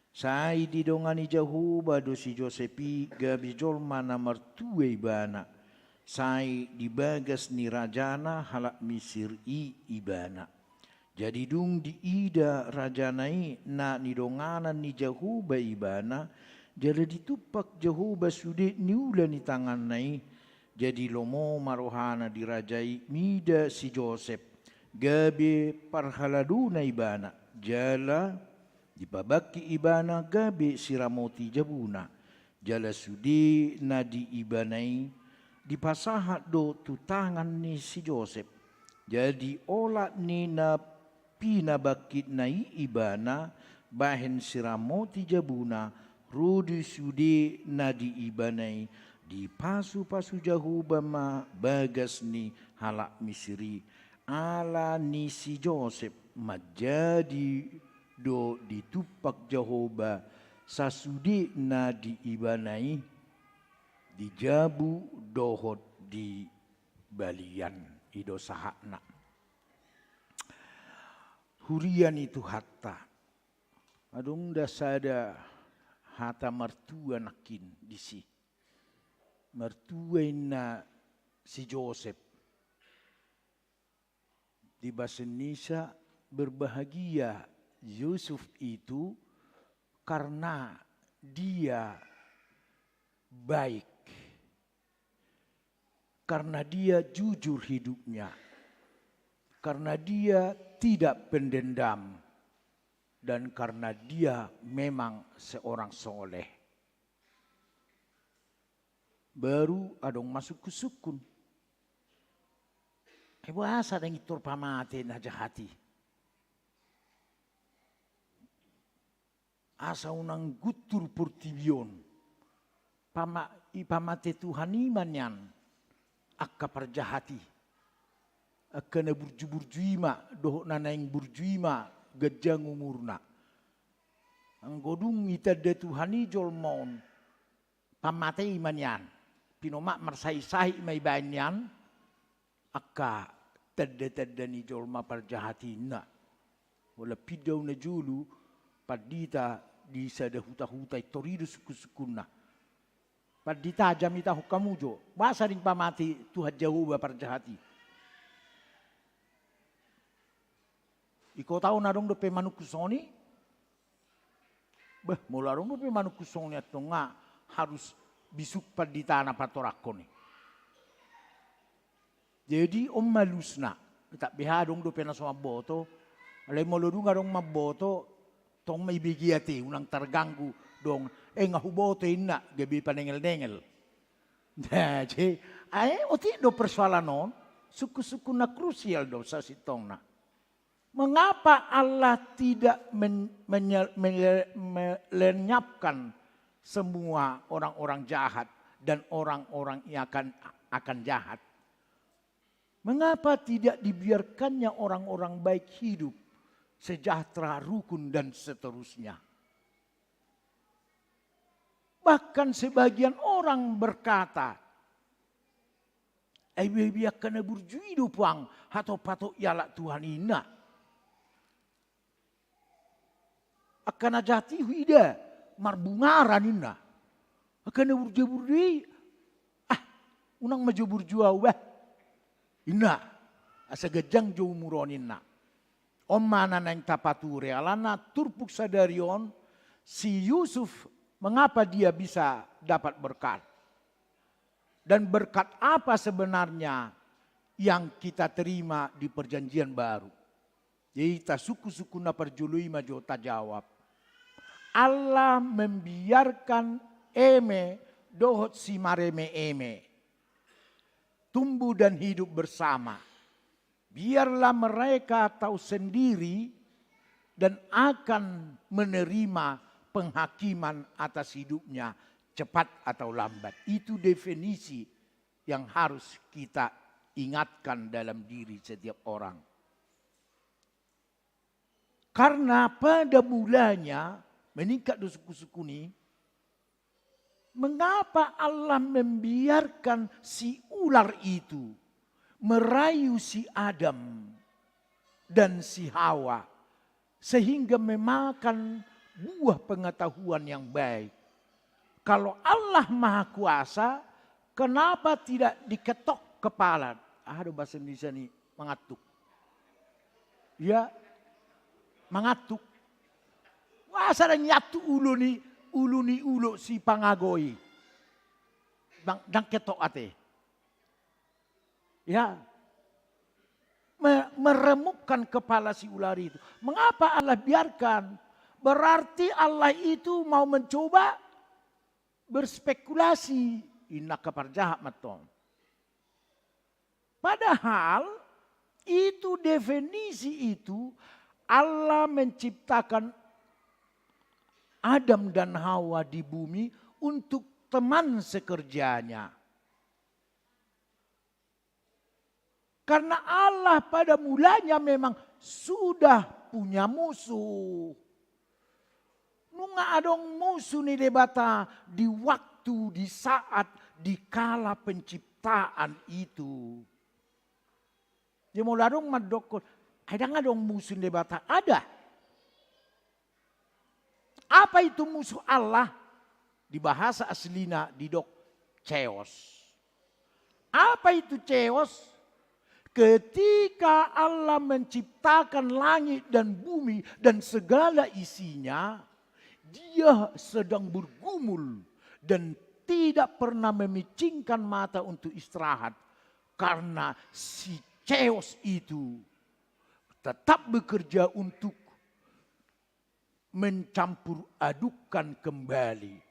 Sai didongani Jahowa do si Josep i gabe jolma na martua ibana, sai di bagas ni rajana halak Misir i ibana. Jadi dung diida rajana i na nidonganan ni Jahowa ibana, jala ditumpak Jahowa sude niula ni tanganna i, jadi lomo ma rohana di raja i mida si Josep, gabe parhaladona ibana, jala dipabangkit ibana gabe siramoti jabuna, jala sude na di ibana i dipasahat do tu tangan ni si Josep. Jadi olat ni na pinabangkitna i ibana bahen siramoti jabuna, ro do sude na di ibana i, dipasupasu Jahowa ma bagas ni halak Misir i, Ala ni si Josep manjadi do ditumpak Jahowa sasudena di ibana i, di jabu dohot di balian. I do sahatna. Huria ni Tuhanta. Adong da sada hata martua nangkin disi. Martua inna si Josep. Di bahasa Indonesia, berbahagia Yusuf itu karena dia baik, karena dia jujur hidupnya, karena dia tidak pendendam, dan karena dia memang seorang soleh. Baru adong ma sungkun-sungkun. Ai boasa dang intor pamate na jahat i? Asa unang guntur portibi on. Pama-, ipamate Tuhan i ma nian angka parjahat i. Angka na burju-burju i ma, dohot na naeng burju i ma ganjang umurna. Anggo dung itanda Tuhan i jolma on, pamatei ma nian. Pinomat marsahit-sahit ma ibaen nian angka tanda-tanda ni jolma parjahat i, inna. Holan pinda au na jolo pandita di sada huta-huta, intor i do sungkun-sungkunna. Pandita, jamitahon hamu jo, boasa dang pamatei Tuhan Jahowa parjahat i? Di kota on adong dope manungkun songon i? Bah, molo adong dope manungkun songon i, antong nga harus bisuk pandita na patorangkon i. Jadi on ma alusna. Tamba adong dope na so mamboto. Alai molo dung adong mamboto, tong ma ibege ate, unang targanggu dong. Eh, nga huboto inna, gabe panengel-nengel. Nah, jadi, ae otik do persoalan on, sungkun-sungkun na krusial do sasintongna. Mengapa Allah tidak men-, menye-, menye-, melenyapkan semua orang-orang jahat dan orang-orang yang akan, akan jahat? Mengapa tidak dibiarkannya orang-orang baik hidup, sejahtera, rukun, dan seterusnya? Bahkan sebagian orang berkata, "Ai beha-, beha angka na burju i do puang hatop-hatop ialap Tuhan i," inna. Angka na jahat i huida marbungaran, inna. Angka na burju-burju i, ah, unang ma jo burju au bah, inna. Asa ganjang jo umur on, inna. On ma na naeng tapature, alana turpuk sadari on, si Yusuf, mengapa dia bisa dapat berkat? Dan berkat apa sebenarnya yang kita terima di Perjanjian Baru? Jadi, tasungkun-sungkun na parjolo i ma jo tajawab. Allah membiarkan eme dohot simareme-eme tumbuh dan hidup bersama. Biarlah mereka tahu sendiri dan akan menerima penghakiman atas hidupnya, cepat atau lambat. Itu definisi yang harus kita ingatkan dalam diri setiap orang. Karena pada mulanya, meningkat do sungkun-sungkun i, mengapa Allah membiarkan si ular itu merayu si Adam dan si Hawa sehingga memakan buah pengetahuan yang baik? Kalau Allah Maha Kuasa, kenapa tidak diketok kepala? Aha do bahasa Indonesia ni mangantuk? Ya, mangantuk. Boasa dang iantuk ulu ni, ulu ni ulu si pangago i? Dang, dang ketok ate. Ya. Me-, meremukkan kepala si ular itu. Mengapa Allah biarkan? Berarti Allah itu mau mencoba berspekulasi. Inna angka parjahat ma antong. Padahal itu definisi itu Allah menciptakan Adam dan Hawa di bumi untuk teman sekerjanya. Karena Allah pada mulanya memang sudah punya musuh. Nunga adong musuh ni Debata di waktu, di saat, di kala penciptaan itu. Jadi molo adong mandokkon, ai ndang adong musuh ni Debata, ada. Apa itu musuh Allah? Di bahasa aslina didok chaos. Apa itu chaos? Ketika Allah menciptakan langit dan bumi dan segala isinya, Dia sedang bergumul dan tidak pernah memicingkan mata untuk istirahat, karena si chaos itu tetap bekerja untuk mencampur adukkan kembali.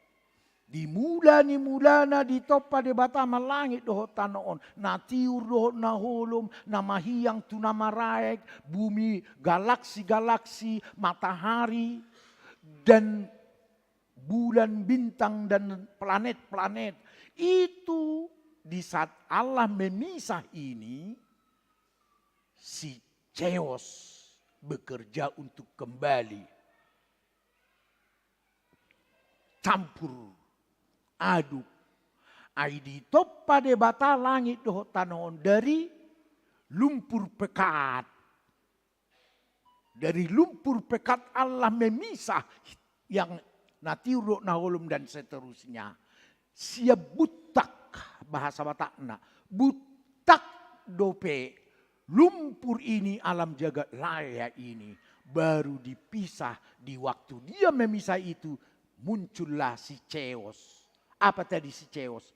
Di mula ni mulana ditompa Debata ma langit dohot tano on, na tiur dohot na holom, na mahiang tu na maraek, bumi, galaksi-galaksi, matahari, dan bulan, bintang, dan planet-planet. Itu di saat Allah memisah ini, si chaos bekerja untuk kembali campur aduk. Ai ditompa Debata langit dohot tano on dari lumpur pekat. Dari lumpur pekat Allah memisah yang na tiur dohot na holom dan seterusnya. Sian butak, bahasa Batakna, butak dope lumpur ini, alam jagat raya ini, baru dipisah. Di waktu Dia memisah itu, muncullah si chaos. Apa tadi si chaos?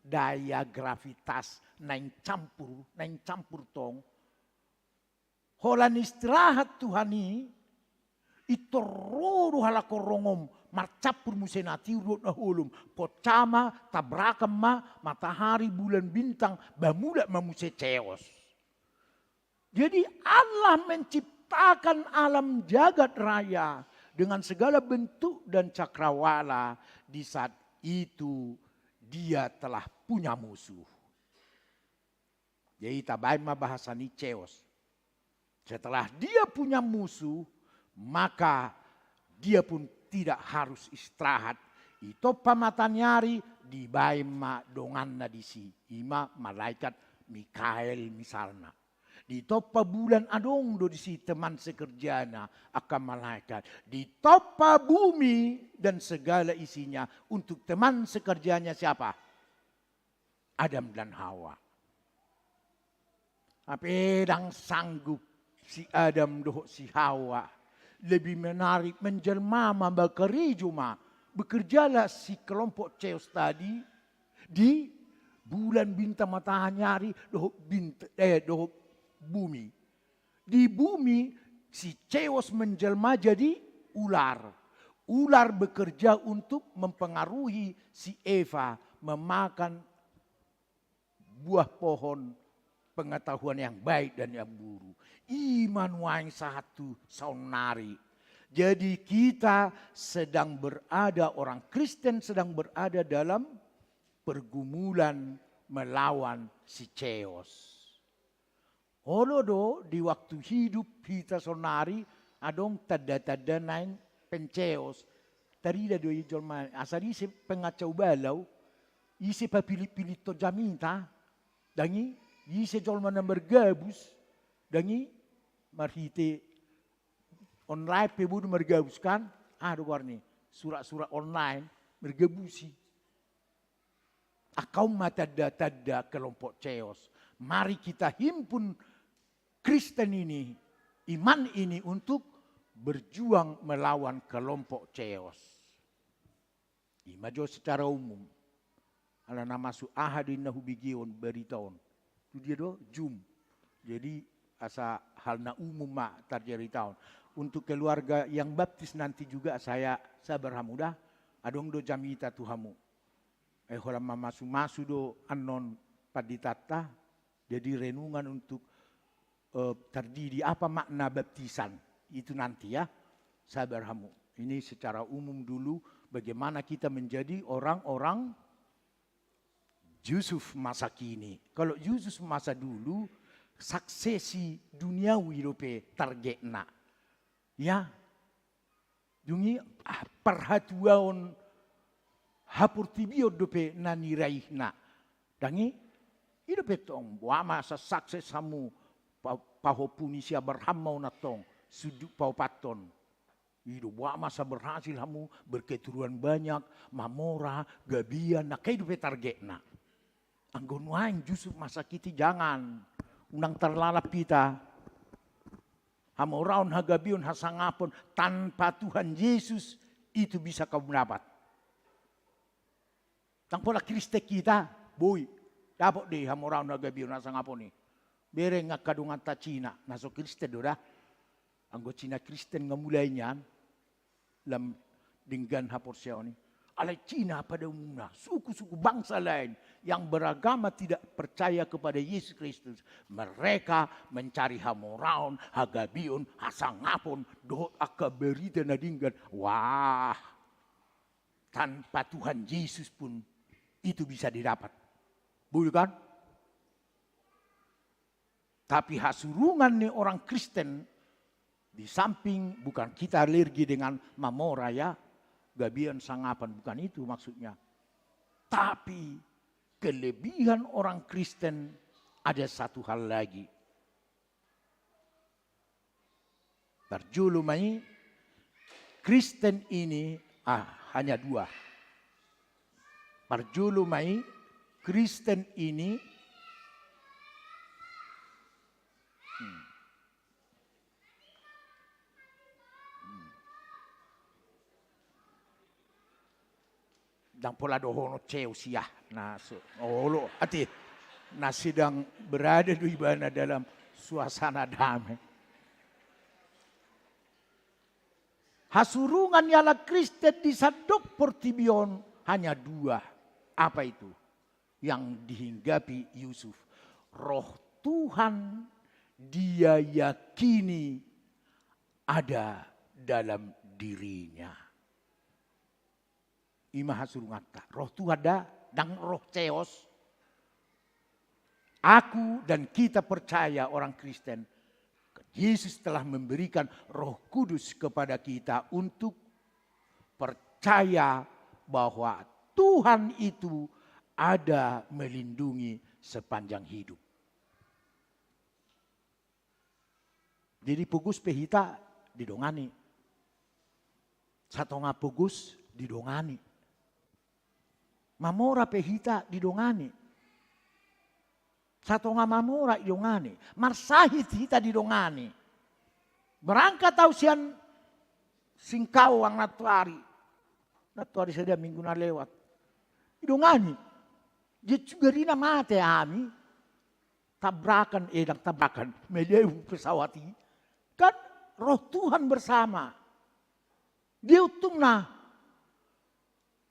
Daya gravitas naeng campur, naeng campur tong. Holan istirahat Tuhan i, intor ro do halak horong on, marcampur muse na tiur dohot na holom, poncama, tabrakan ma matahari, bulan, bintang, ba mulak ma muse chaos. Jadi Allah menciptakan alam jagat raya dengan segala bentuk dan cakrawala, di saat itu Dia telah punya musuh. Jadi tabaen ma bahasa ni chaos. Setelah Dia punya musuh, maka Dia pun tidak harus istirahat. Ditompa mataniari, dibaen ma donganna disi, i ma malaikat Mikael misalna. Ditompa bulan, adong do disi teman sekerjana, angka malaikat. Ditompa bumi dan segala isinya untuk teman sekerjanya siapa? Adam dan Hawa. Hape ndang sanggup si Adam dohot si Hawa. Lebih menarik menjelma ma, bakarejo ma. Bekerjalah si kelompok chaos tadi di bulan, bintang, matahari dohot bint-, eh, dohot bumi. Di bumi, si chaos menjelma jadi ular. Ular bekerja untuk mempengaruhi si Eva memakan buah pohon pengetahuan yang baik dan yang buruk. I ma nuaeng sahat tu saonnari. Jadi kita sedang berada, orang Kristen sedang berada dalam pergumulan melawan si chaos. Olo do, di waktu hidup hita saonnari adong tanda-tanda naeng penchaos. Tarida do i jolma, asa ise pengancau balau, ise papillit-pillit jamita, ndang i, ise jolma na margabus, ndang i, marhite online pe bodo margabus kan, aha do goarna i, surat-surat online, margabusi. Angka on ma tanda-tanda kelompok chaos. Mari kita himpun Kristen ini, iman ini untuk berjuang melawan kelompok chaos. I ma jo secara umum. Ala na masuk aha do inna hubege on berita on. Tu dia do? Zoom. Jadi asa hal na umum ma tarjarita on. Untuk keluarga yang baptis nanti juga saya sabar hamu da. Adong do jamita tu hamu. Eh, holan mamasu-masu do annon panditanta. Jadi renungan untuk, eh, tardidi apa makna baptisan itu nanti ya. Sabar hamu. Ini secara umum dulu bagaimana kita menjadi orang-orang Yusuf masa kini. Kalau Yusuf masa dulu, Suksesi duniawi dope targetna. Ya. Dung i, ah, parhatuaon haportibion dope na niraihna. Dang i, i dope tong, boha ma asa sukses hamu, pa-, pahompu ni si Abraham ma on antong, sundut paopathon. I do boha ma asa berhasil hamu, berketurunan banyak, mamora, gabean, na i dope targetna. Anggo nuaeng justru masakiti, jangan. Unang tarlalap hita. Hamoraon, hagabeon, hasangapon tanpa Tuhan Yesus itu bisa kamu dapat. Ndang pola Kristen hita, boi. Dapot do i hamoraon, hagabeon, hasangapon i. Bereng angka donganta Cina, na so Kristen do da. Anggo Cina Kristen nga mulai nian lam denggan haporseaon i. Alai Cina pada umumna, suku-suku bangsa lain yang beragama tidak percaya kepada Yesus Kristus, mereka mencari hamoraon, hagabeon, hasangapon, dohot angka berita na denggan. Wah, tanpa Tuhan Yesus pun itu bisa didapat. Boi kan? Tapi hasurungan ni orang Kristen, di samping bukan kita alergi dengan mamora ya, gabean, sangapan, bukan itu maksudnya. Tapi kelebihan orang Kristen ada satu hal lagi. Parjolo ma i, Kristen ini, ah, hanya dua. Parjolo ma i, Kristen ini, hmm. Hmm. Ndang pola dohonon ceos ia, na so, olo, ate, na sedang berada do ibana dalam suasana damai. Hasurungan ni halak Kristen di sandok portibi on hanya dua. Apa itu? Yang dihinggapi Yusuf. Roh Tuhan dia yakini ada dalam dirinya. I ma hasurunganta. Roh Tuhan da, ndang roh ceos. Aku dan kita percaya orang Kristen, Yesus telah memberikan Roh Kudus kepada kita untuk percaya bahwa Tuhan itu ada melindungi sepanjang hidup. Jadi pogos pe hita didongani. Satonga pogos didongani. Mamora pe hita didongani. Satonga mamora didongani. Marsahit hita didongani. Berangkat au sian Singkawang nantoari. Nantoari sadia, minggu na lewat. Didongani. Dia juga rina mate hami. Tabrakan, eh, ndang tabrakan, melebu pesawat i. Kan Roh Tuhan bersama. Di untungna.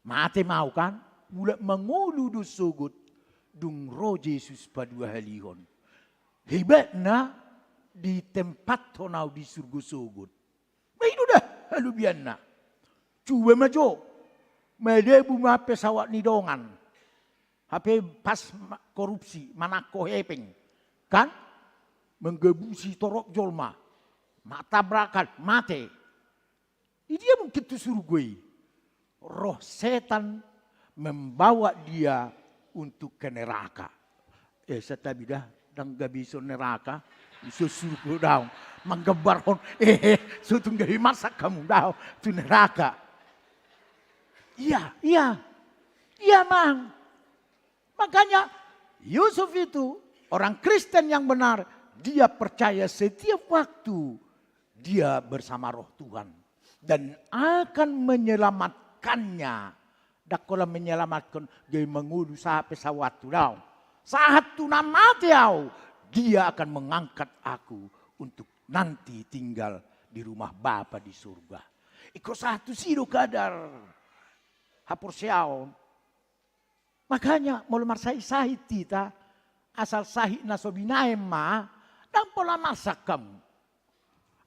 Mate ma au kan, mulak mangolu do sogot, dung ro Jesus paduahalihon. Hebatna ditempathon au di surgo sogot. Ba i do da halobianna. Cuba ma jo. Melebu ma pesawat ni dongan. Hape pas ma-, korupsi, manangko hepeng. Kan? Manggabusi torop jolma. Ma-, tabrakan, mate. Idia mungkin tu surgo i? Roh setan membawa dia untuk ke neraka. Eh, santabi da, ndang gabe ison neraka, ison surgo daong. Manggambarhon, eh, eh, so tung gabe marsak hamu daong tu neraka. Iya, iya. Iya, Mang. Makanya Yusuf itu orang Kristen yang benar, dia percaya setiap waktu dia bersama Roh Tuhan dan akan menyelamatkannya. Ndang holan menyelamatkan, gabe mangolu sahat pe saoathu, daong. Sahat tu na mate au, dia akan mengangkat aku untuk nanti tinggal di rumah Bapa di surga. Ingkon sahat tusi do kadar haporseaon. Makanya, molo marsahit-sahit hita, asal sahit na so binaen ma, ndang pola marsak hamu.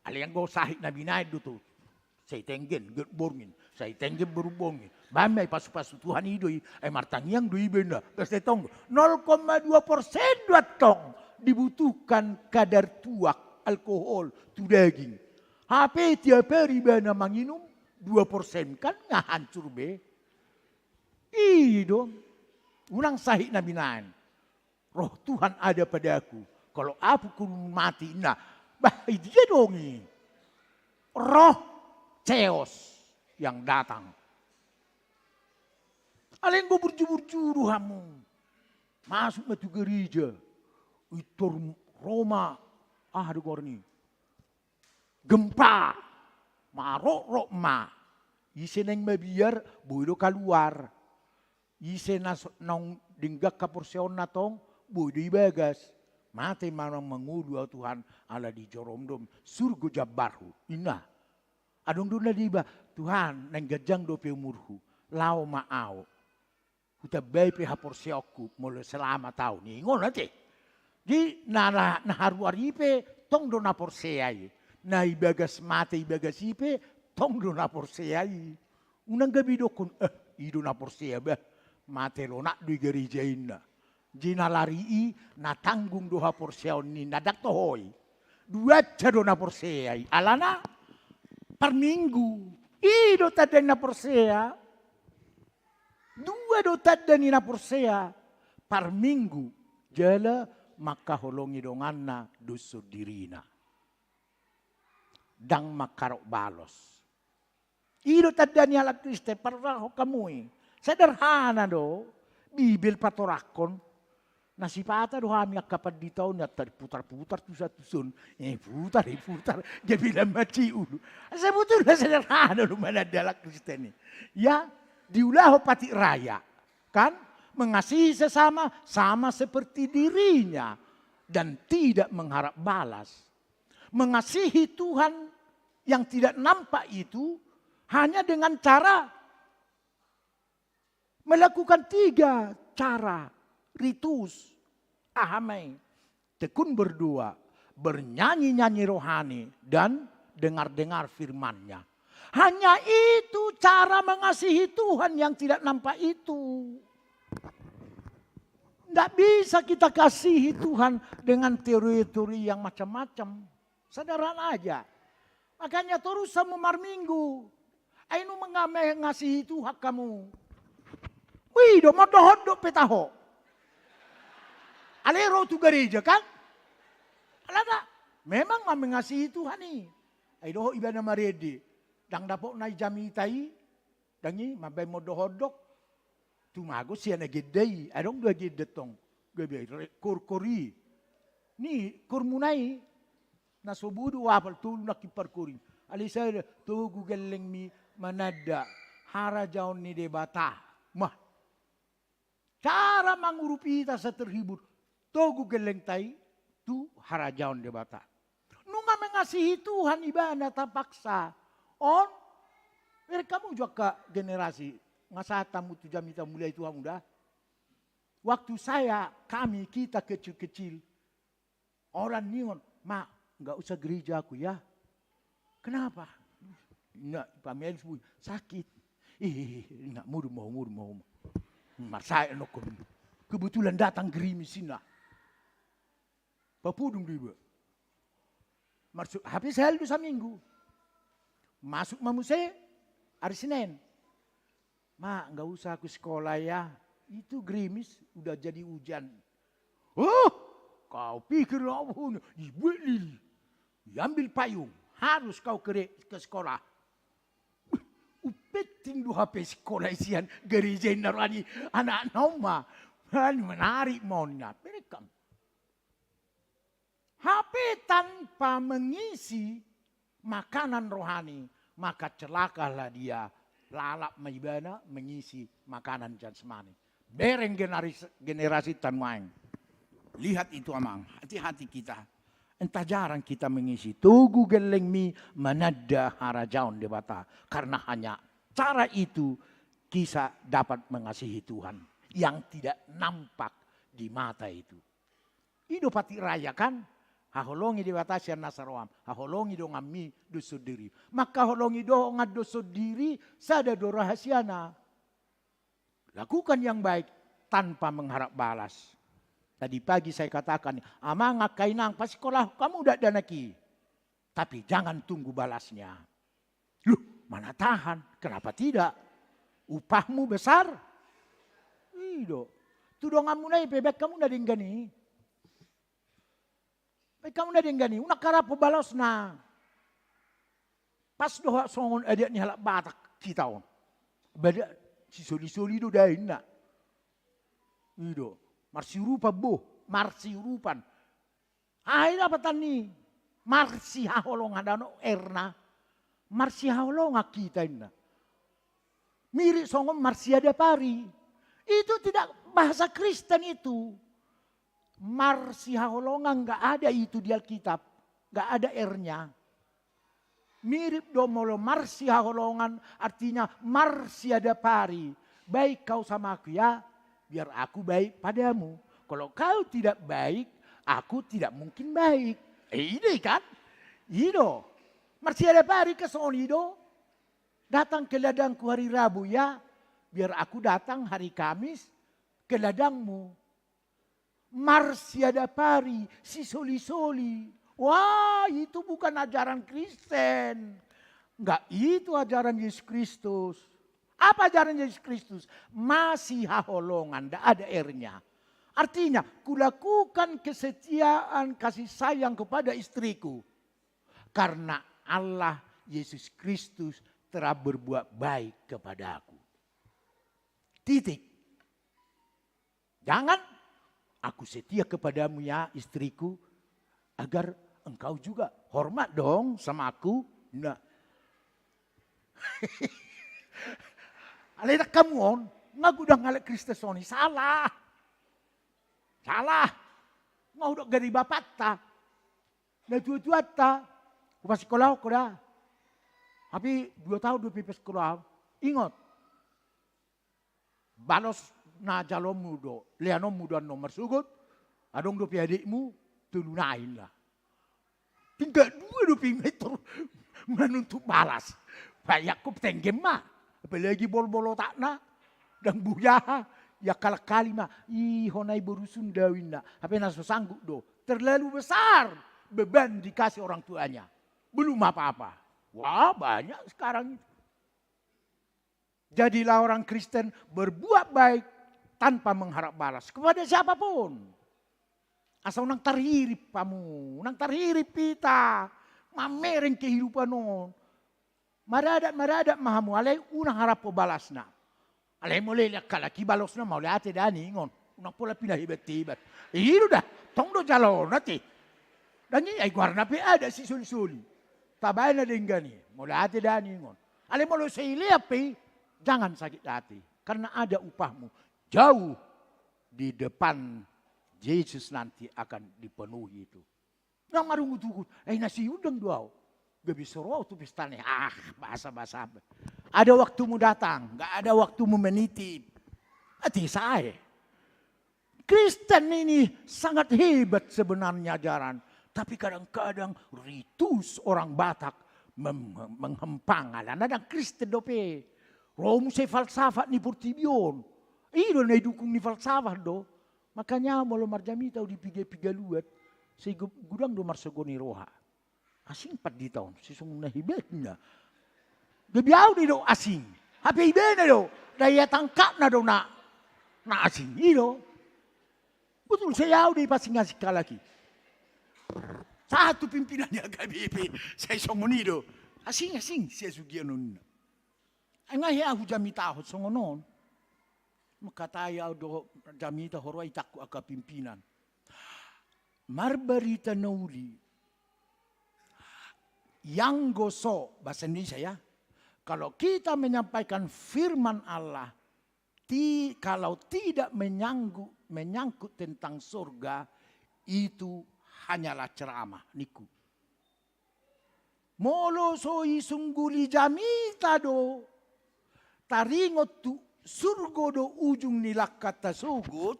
Alai anggo sahit na binaen do tu, sai tenggen, get borngin, sai tenggen boru borngin. Baen ma i pasu-pasu Tuhan i do i, ai martangiang do i benda, gas te tong. Nol koma dua persen do antong. dibutuhkan kadar tuak alkohol tu daging. Hape tiap hari ibana manginum dua porsen, kan nga hancur be. I do, unang sahit na binaen. Roh Tuhan ada padaku, kalau aku kurun mati, nah, bah, i dia dong i. Roh Zeus yang datang. Alai anggo burju-burju do hamu, masuk ma tu gereja, itor Roma, ah, do goarna i. Gempa, marorot ma. Ise naeng mabiar, boi do kaluar. Ise na so-, naung denggan haporseaonna tong, boi do ibagas. Mate ma naung mangolu ahu Tuhan, ala dijoromjoromhon surgo jambarhu. Inna. Adong do na diba, Tuhan, naeng ganjang dope umurhu. Laho ma ahu. Hutambai pe haporseaonku, molo selamat ahu. Ninna on ate. Jadi, na, na, na haruar i pe, tong do na porsea i. Na ibagas mate ibagas i pe, tong do na porsea i. Unang gabe didokkon, eh, i do na porsea bah. Mate lonak do i gareja inna. Jadi na lari i, na tanggung do haporseaon ni, na ndang toho i. Duansa do na porsea i. Alana, parminggu. I do tanda ni na porsea. Dua do tanda ni na porsea, parminggu, jala mangkaholongi donganna dohot sondirina. Ndang mangharap balos. I do tanda ni halak Kristen, parrohahon hamu i. Sederhana do, Bibel patorangkon, na sipata do hami angka pandita on, na tarputar-putar tuson-tuson. Eh, putar, eh, putar. Gabe lam ma ciulu. Sebetulna sederhana do mananda halak Kristen i. Ya, diulahon patik raya. Kan? Mengasihi sesama, sama seperti dirinya. Dan tidak mengharap balas. Mengasihi Tuhan yang tidak nampak itu hanya dengan cara melakukan tiga cara, ritus. Aha ma i? Tekun berdoa, bernyanyi-nyanyi rohani, dan dengar-dengar firman-Nya. Hanya itu cara mengasihi Tuhan yang tidak nampak itu. Nggak bisa kita kasihi Tuhan dengan teori-teori yang macam-macam. Sederhana aja. Makanya torus hamu marminggu. Ai nunga mengasihi Tuhan hamu. Wih, do, mondok-ondok pe taho. Alai ro tu gareja kan? Alana, memang ma mengasihi Tuhan i. Ai dohot ibana marende. Ndang dapotna i jamita i. Ndang i, mambaen mondok-ondok. Tumagon sian agenda i, adong do agenda tong. Gabe re-, kor-kor i. Ni, kormuna i. Na so boi do huapal, tolu nangkin parkor i. Alai sada, togu gellengmi mananda harajaon ni Debata. Mah. Cara mangurupi hita asa terhibur. Togu gellengta i tu harajaon Debata. Nunga mengasihi Tuhan ibana tapaksa. On, bereng hamu jo angka generasi, nga sahat hamu tu jamita, mulai tu hamu da. Waktu saya, kami, kita kecil-kecil, orang ninna on, "Ma, nggak usah gereja aku ya." "Kenapa?" "Nggak, Pak Melfui sakit." "Ih, nggak, modom ma ho, modom ma ho." Marsae nokon. Kebetulan datang gerimis inna. Papodom do iba. Marsu-, hape sahali do saminggu. Masuk ma muse, hari Senin. "Ma, nggak usah aku sekolah ya. Itu gerimis, udah jadi hujan." "Oh, kau pikir apa ini?" Dibuat lili. Diambil payung. "Harus kau ke, ke sekolah." Umpenting do hape sekolah i sian gereja i, na rohani anak na on ma. Anu, menarik ma on na. Bereng hamu. Hape tanpa mengisi makanan rohani, maka celakalah dia, lalap ma ibana mengisi makanan jasmani. Bereng generasi, generasi ta nuaeng. Lihat itu, Amang, hati-hati kita. Entah jarang kita mengisi togu gellengmi mananda harajaon Debata. Karena hanya cara itu kita dapat mengasihi Tuhan yang tidak nampak di mata itu. I do patik raya kan? Haholongi Debata sian nasa roham, haholongi donganmi dohot sondiri. Mangkaholongi dongan dohot sondiri, sada do rahasiana. Lakukan yang baik tanpa mengharap balas. Tadi pagi saya katakan, amang, angka inang, pasikkolahon hamu dakdanak i. Tapi jangan tunggu balasnya. Loh, mana tahan? Kenapa tidak? Upahmu besar? I do. Tu donganmuna i pe, baen hamu na denggan i. Baen hamu na denggan i, unang harap balasna. Pas do songon adat ni halak Batak hita on. Badak sisoli-soli do da inna. I do. Marsiurupan bo, marsiurupan. Aha i dapatan ni marsihaholongan, dang erna. Marsihaholongan hita inna. Mirip songon marsiadapari. Itu tidak bahasa Kristen itu. Marsihaholongan nggak ada itu di Alkitab. Nggak ada R-nya. Mirip do molo marsihaholongan, artinya marsiadapari. Baik kau sama aku ya, biar aku baik padamu. Kalau kau tidak baik, aku tidak mungkin baik. Eh, ini kan? I do. Marsiadapari ke songon i do. Datang ke ladangku hari Rabu ya, biar aku datang hari Kamis ke ladangmu. Marsiadapari, sisoli-soli. Wah, itu bukan ajaran Kristen. Enggak, itu ajaran Yesus Kristus. Apa ajaran Yesus Kristus? Marsihaholongan, ndak ada R-nya. Artinya, kulakukan kesetiaan kasih sayang kepada istriku. Karena Allah, Yesus Kristus telah berbuat baik kepadaku. Titik. Jangan, aku setia kepadamu ya istriku, agar engkau juga hormat dong sama aku. Nah. Alai dang hamu on, nga godang halak Kristen songon i, salah. Salah. Nga hudok gari bapanta. Na tua-tuanta. Hupasikkolahon ho da. Tapi dua taon dope hupasikkolahon. Ingot. Balos na jaloonmu do, leanonmu do annon marsogot, adong dope adikmu, tolu nai lah. Tingkat dua dope inna i tor manuntut balas. Paiakkop tenggem ma, apalagi bolbol otakna, dang boi aha, iangkalang hali ma, i ho nai boru Sunda au inna, hape na so sanggup do, terlalu besar beban dikasih orang tuanya. Belum apa-apa. Wah, banyak sekarang itu. Jadilah orang Kristen, berbuat baik tanpa mengharap balas kepada siapapun. Asa unang tarhirim hamu, unang tarhirim hita, mamereng kehidupan on. Maradat, maradat ma hamu, alai unang harap ho balasna. Alai molo lean halak i balosna, mauliate da ningon. Unang pola pinahebat-hebat. I do da, tong do jaloon ate. Dang i, ai goarna pe adat sisoli-soli. Tabaen na denggan i, mauliate da ningon. Alai molo sai lean pe i, jangan sakit hati. Karena ada upahmu. Jauh di depan Yesus nanti akan dipenuhi itu. Nang marungut-ungut, ai na siundang do au. Gabe so ro au tu pestana i. Ah, basa-basa. Ada waktumu datang, nggak ada waktumu menitip. Ate sae. Kristen ini sangat hebat sebenarnya ajaran. Tapi kadang-kadang ritus orang Batak mem-, menghempang. Alana dang Kristen dope. Ro muse falsafat ni portibi on. I do na didukung ni falsafat do. Makanya molo marjamita au di piga-piga luat, sai go-, godang do marsogot ni roha. Asing pandita on, sisongon na hebatna. Gabe au do i do asing. Hape ibana do, daya tangkapna do na, na asing. I do. Betul, sai au do i pasingasing halak i. Sahat tu pimpinan ni H K B P, sai songon i do. Asing, asing, sian sugian on. Ai nga hea hujamitahon songon on. Mangkatai au do jamita, ho ro itangkup angka pimpinan. Marbarita na uli. Ianggo so, bahasa Indonesia ya. Kalau kita menyampaikan firman Allah, ti-, kalau tidak menyanggu-, menyangkut tentang surga, itu hanyalah ceramah, ningku. Molo so isungguli jamita do, taringot tu surgo do ujung ni langkanta sogot,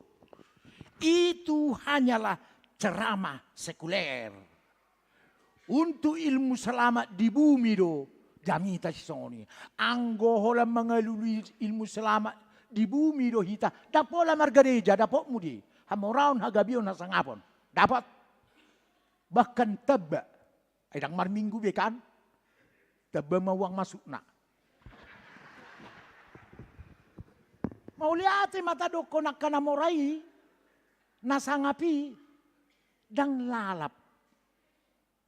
itu hanyalah ceramah sekuler. Untuk ilmu selamat di bumi do jamita sisongon i. Anggo holan mangalului ilmu selamat di bumi do hita, dang pola margareja dapotmu do i. Hamoraon, hagabeon, hasangapon. Dapat. Bahkan tamba. Ai ndang marminggu be kan? Tamba ma uang masukna. Mauliate ma tadokkon angka na mora i, na sangap i, ndang lalap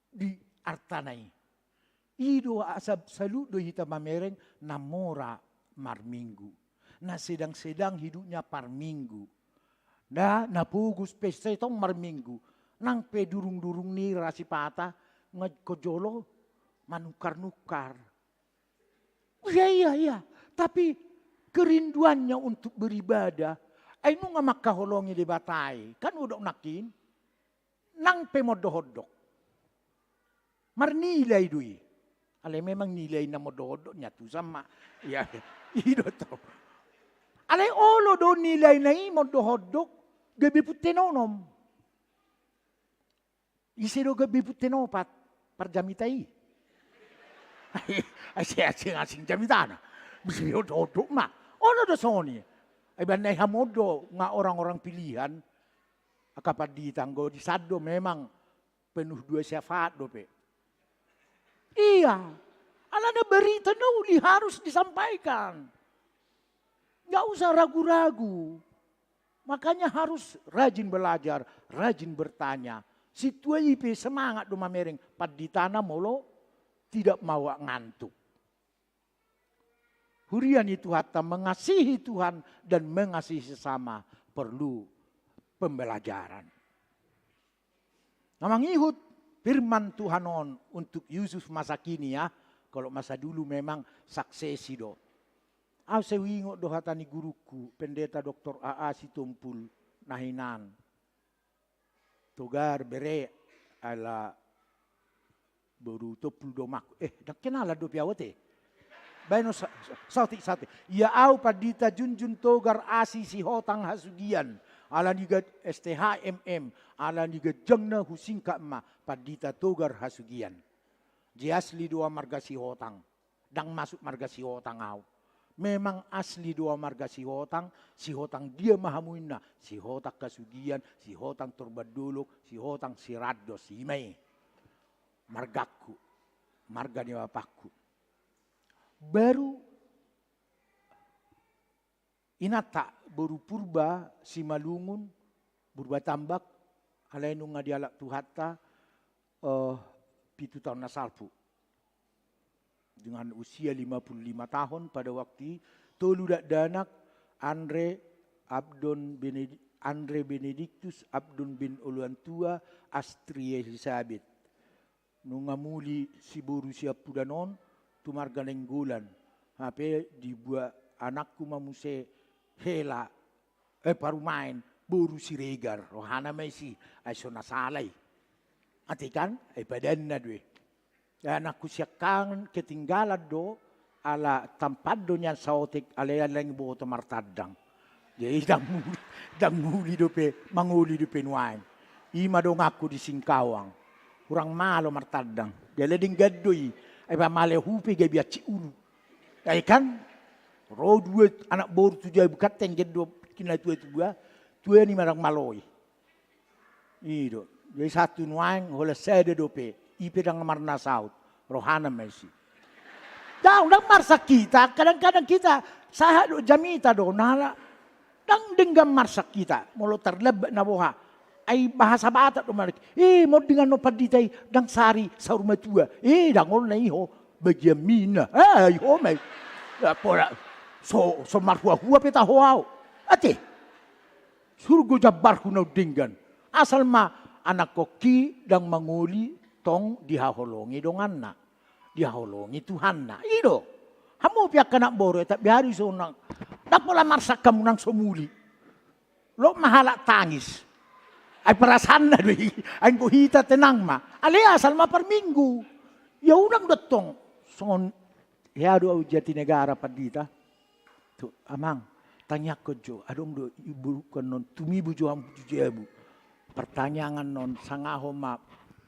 di artana i. I do asa salut do hita mamereng na mora marminggu. Na sedang-sedang hidupnya parminggu. Na, na pogos pe sai tong marminggu. Nang pe durung-durung ni ra sipata, nga ingkon jolo manukar-nukar. Iya, iya, iya. Tapi kerinduannya untuk beribadah, ai nunga mangkaholongi Debata i. Kan hudok nangkin, nang pe mondok-ondok. Marnilai do i. Alai memang nilai na mondok-ondok nian tusan ma. Iya, i do tong. Alai olo do nilai na i mondok-ondok, gabe punten onom. Ise do gabe punten opat, parjamita i. Ai sai asing-asing jamitana. Bisa mondok-ondok ma. Olo do songon i. Ai baen na i hamu do nga orang-orang pilihan. Angka pandita anggo di san do memang penuh dua syafaat dope. Iya, alana berita na uli harus disampaikan. Nggak usah ragu-ragu. Makanya harus rajin belajar, rajin bertanya. Sintua i pe semangat do mamereng, panditana molo tidak mau ngantuk. Huria ni Tuhanta, mengasihi Tuhan dan mengasihi sesama perlu pembelajaran. Na mangihut firman Tuhan on untuk Yusuf masa kini ya, kalau masa dulu memang saksesi do. Au sai huingot do hata ni gurungku, Pendeta Doktor A A Sitompul na hinan. Togar bere ala boru Tompul do makku. Eh, ndang kenalan dope au ate. Baen on sa-, sa-, saotik, saotik. Ia au Pandita Junjun Togar Asi Sihotang Hasugian. Ala ni gaj-, S T H M M. Ala ni ganjangna husingkat ma Pandita Togar Hasugian. Jadi asli do au marga Sihotang. Ndang masuk marga Sihotang au. Memang asli do au marga Sihotang, Sihotang dia ma hamu inna, Sihotang Hasugian, Sihotang Torbandolok, Sihotang Sirandos, i ma i. Margangku, marga ni bapakku. Baru inanta boru Purba Simalungun, Purba Tambak, alai nunga dialap Tuhanta, eh, pitu taon na salpu. Dengan usia lima puluh lima tahun pada waktu i, tolu dakdanak, Andre, Abdon Benedi-, Andre Benediktus, Abdon Ben Oloan Tua, Astri Elisabet. Nunga muli siboru siampudan on tu marga Nainggolan. Hape dibuat anakku ma muse hela, eh, parumaen, boru Siregar. Rohana ma isi, ai so na sala i. Ate kan, ai padanna do i. Anakku siangkangan ketinggalan do, ala tampan do nian saotik, alai ndang diboto martandang. Jadi ndang muli, ndang muli dope, mangoli dope nuaeng. I ma donganku di Singkawang. Hurang malo martandang. Jala denggan do i. Ai pamale hupe gabe hansit ulu. Ai kan, ro dua anak boru tu jabu kan tenggen do kina tua-tua. Tua ni ma ndang malo i. I do. Jadi sahat tu nuaeng holan sada dope. I pe ndang marnasaut. Rohana ma isi. Ndang, ndang marsak hita. Kadang-kadang hita sahat do jamita do. Nala. Ndang denggan marsak hita. Molo tarlambat na boha. Ai bahasa Batak do marek. Eh, monding annon pandita i. Ndang sari saur matua. Eh, ndang olo na i ho. Bagian mina. Eh, i ho ma i. Ya, pola. So, so marhua-hua pe taho au. Ate. Surgo jambarhu naung denggan. Asal ma anakkonki ndang mangoli tong dihaholongi donganna. Dihaholongi Tuhanna. I do. Hamu pe angka anak boru, eh, tapi hari so nang. Ndang pola marsak hamu nang so muli. Lot ma halak tangis. Ai perasaanna do i. Ai anggo hita tenang ma. Alai asal ma parminggu. Ia unang do tong. Songon hea do au Jatinegara pandita. Tu, amang, tangiangkon jo, adong do iboruku annon, tumibu jo hamu tu jabu. Partangiangan annon, sangahon ma,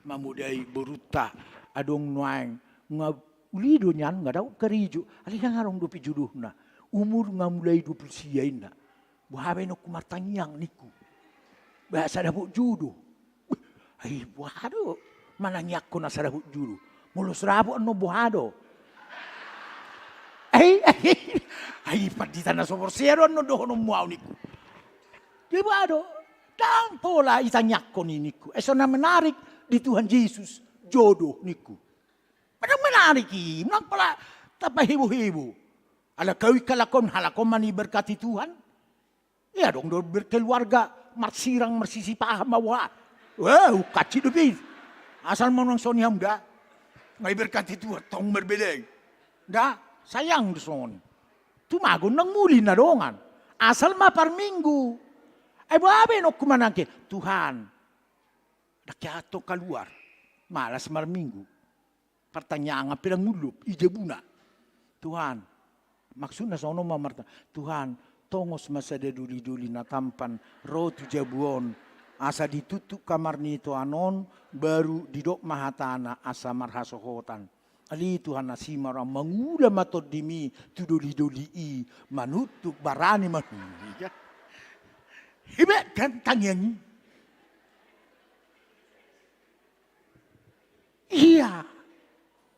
mamodai borunta, adong nuaeng, nga uli do nian, nga dao karejo, alai ndang adong dope jodohna. Umur nga mulai dua puluh sia inna. Boha baenonku martangiang ningku. Ba asa dapot jodoh. Ai boha do manangiangkon asa dapot jodoh? Molo so dapot annon boha do? Ai, ai, ai pandita na so porsea do annon dohononmu au ningku. Jadi boha do? Ndang pola itangiangkon i ningku. Ai so na menarik di Tuhan Jesus jodoh ningku. Ndang menarik i, ndang pola tapahebo-hebo. Ala kau i halak on, halak on ma niberkati Tuhan. Ia adong do berkeluarga marsirang marsisipaham ma boha. Wah, hungkansik dope i. Asal ma unang songon i hamu da. Nga iberkati Tuhan tong marbeda i. Nda, sayang do songon i. Tumagon nang muli na dongan. Asal ma parminggu. Ai boha be ningku manangke, Tuhan, ndang hea antong kaluar. Malas marminggu. Partangiangan pe ndang ulup i jabuna. Tuhan, maksudna songon on ma marta-, Tuhan, tongos ma sada doli-doli na tampan ro tu jabu on, asa ditutup kamar ni toan on, baru didok ma hatana asa marhasohotan. Ale Tuhan, asi ma roham, mangula ma tondim i tu doli-doli i, manutup barani manuli. Hebat kan tangiang i? Iya.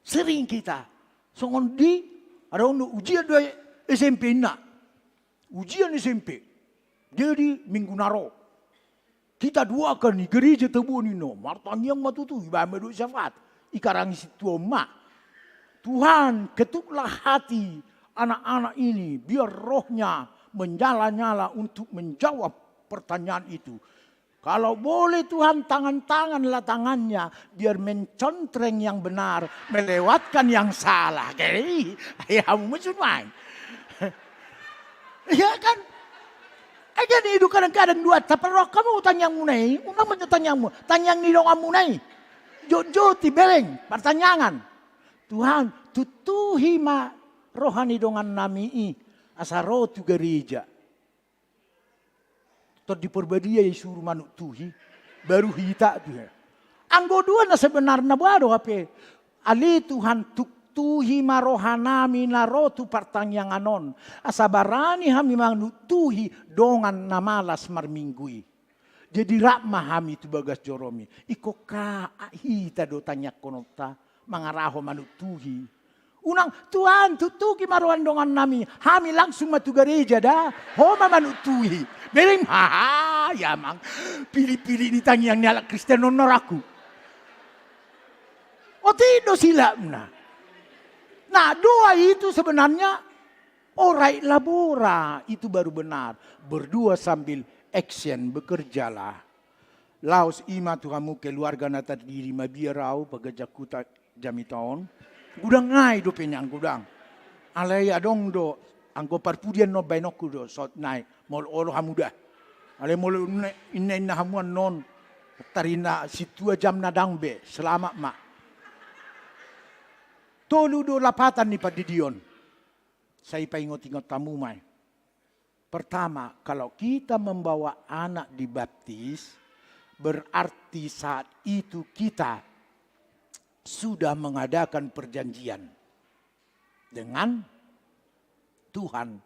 Sering kita. Songon dia, adong do ujian do S M P na. Ujian S M P. Jadi minggu na ro, kita doakan i, gereja tabo ninna, martangiang ma tutu, ibaen ma doa syafaat. Ikarangi sintua on ma. Tuhan, ketuklah hati anak-anak ini, biar rohnya menyala-nyala untuk menjawab pertanyaan itu. Kalau boleh Tuhan, tangan-tanganlah tangannya, biar mencontreng yang benar, melewatkan yang salah. Jadi, ya, hamu ma sun main. Iya kan? Ai kan i do kadang-kadang doanta, parrohahon hamu tangiangmuna i, unang ma jo tangiangmu, tangiang ni donganmuna i. Jotjoti, bereng, partangiangan. Tuhan, tutuhi ma roha ni dongannami i, asa ro tu gareja. Tondi Porbadia i suru manuktuhi, baru hita tu. Anggo dua na sebenarna boha do hape, ale Tuhan, tuktuhi ma rohanami na ro tu partangiangan on, asa barani hami manuktuhi dongan na malas marminggu i. Jadi rap ma hami tu bagas joromi. Ingkon hita do tangiangkononta, mangarahon manuktuhi. Unang, Tuhan, tuktuhi ma roha ni dongannami, hami langsung ma tu gareja da, ho ma manuktuhi. Bereng, haha, ya mang. Pilih-pilih ni tangiang ni halak Kristen on, norangku. Otik do silapna. Nah, doa itu sebenarnya ora et labora, itu baru benar. Berdua sambil action, bekerjalah. Laos i ma tu hamu keluarga na tardidi, mabiar au, pekerja kuta jamita on. Godang nai dope nian godang. Alai adong do, anggo parpudi annon baenonku do, sot nai, molo olo hamu da. Alai molo inna-inna hamu annon, tarina sintua jam na dang be, selamat ma. Tolu do lapatan ni pandidion. Sai paingot-ingot hamu ma i. Pertama, kalau kita membawa anak dibaptis, berarti saat itu kita sudah mengadakan perjanjian dengan Tuhan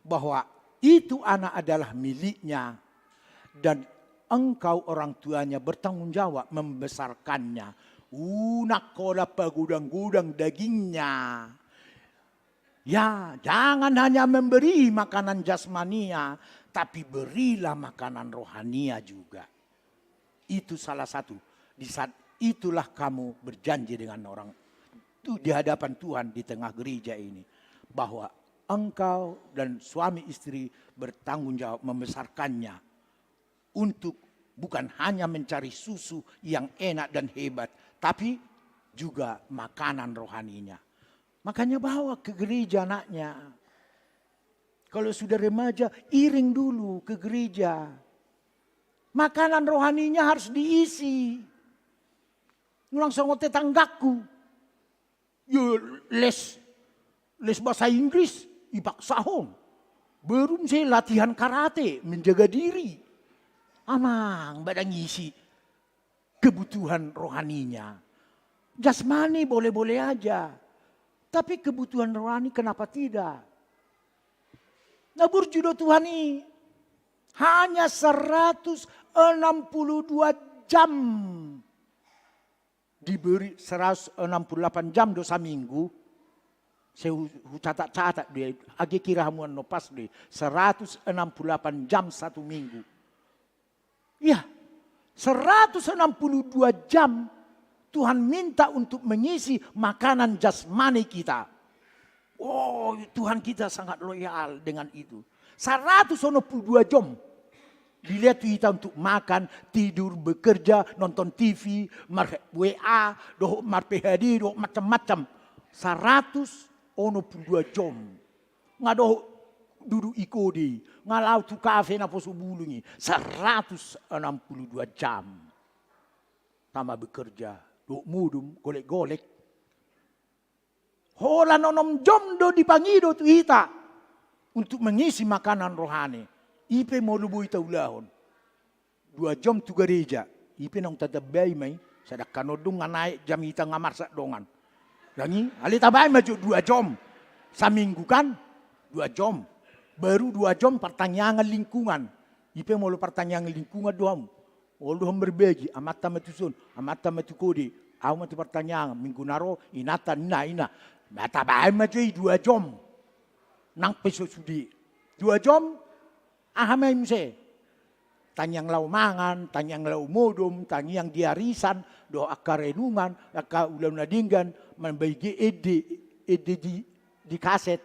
bahwa itu anak adalah miliknya dan engkau orang tuanya bertanggung jawab membesarkannya. Unang holan pagodang-godang dagingnya. Ya, jangan hanya memberi makanan jasmania, tapi berilah makanan rohania juga. Itu salah satu. Di saat itulah kamu berjanji dengan orang tu-, di hadapan Tuhan di tengah gereja ini, bahwa engkau dan suami istri bertanggung jawab membesarkannya untuk bukan hanya mencari susu yang enak dan hebat, tapi juga makanan rohaninya. Makanya bawa ke gereja anaknya. Kalau sudah remaja, iring dulu ke gereja. Makanan rohaninya harus diisi. Unang songon tetanggangku. Yo, les, les bahasa Inggris, ipaksahon. Baru muse latihan karate, menjaga diri. Amang, ba dang isi kebutuhan rohaninya. Jasmani boleh-boleh aja. Tapi kebutuhan rohani kenapa tidak? Na burju do Tuhan i. Hanya seratus enam puluh dua jam diberi, seratus enam puluh delapan jam do saminggu. Sai hu-, hucatat-catat do i, age kira hamu annon pas do i, seratus enam puluh delapan jam satu minggu. Iya, seratus enam puluh dua jam Tuhan minta untuk mengisi makanan jasmani kita. Oh, Tuhan kita sangat loyal dengan itu. Seratus enam puluh dua jam. Dilehon tu hita untuk makan, tidur, bekerja, nonton T V, mar-W A, dohot mar-P H D, dohot macam-macam. Seratus enam puluh dua jam. Nga dohot duduk i kode, nga laho tu kafe naposo bulung i. Seratus enam puluh dua jam. Tama bekerja, dohot modom, golek-golek. Holan onom jom do dipangido tu hita untuk mengisi makanan rohani. I pe molo boi taulahon. Dua jom tu gareja. I pe naung tatambai ma i. Sadangkan on dung nga naek jam hita nga marsak dongan. Dang i, alai tabaen ma jo dua jom. Saminggu kan? Dua jom. Baru dua jom partangiangan lingkungan. I pe molo partangiangan lingkungan do hamu. Olo do hamu marbagi, amanta ma tuson, amanta ma tu kode, ahu ma tu partangiangan, minggu na ro, inanta, ninna, inna. Tabaen ma jo i dua jom. Nang pe so sude. Dua jom, aha ma i muse? Tangiang laho mangan, tangiang laho modom, tangiang di arisan, dohot angka renungan, angka ulaon na denggan, mambege ende, ende di, di kaset.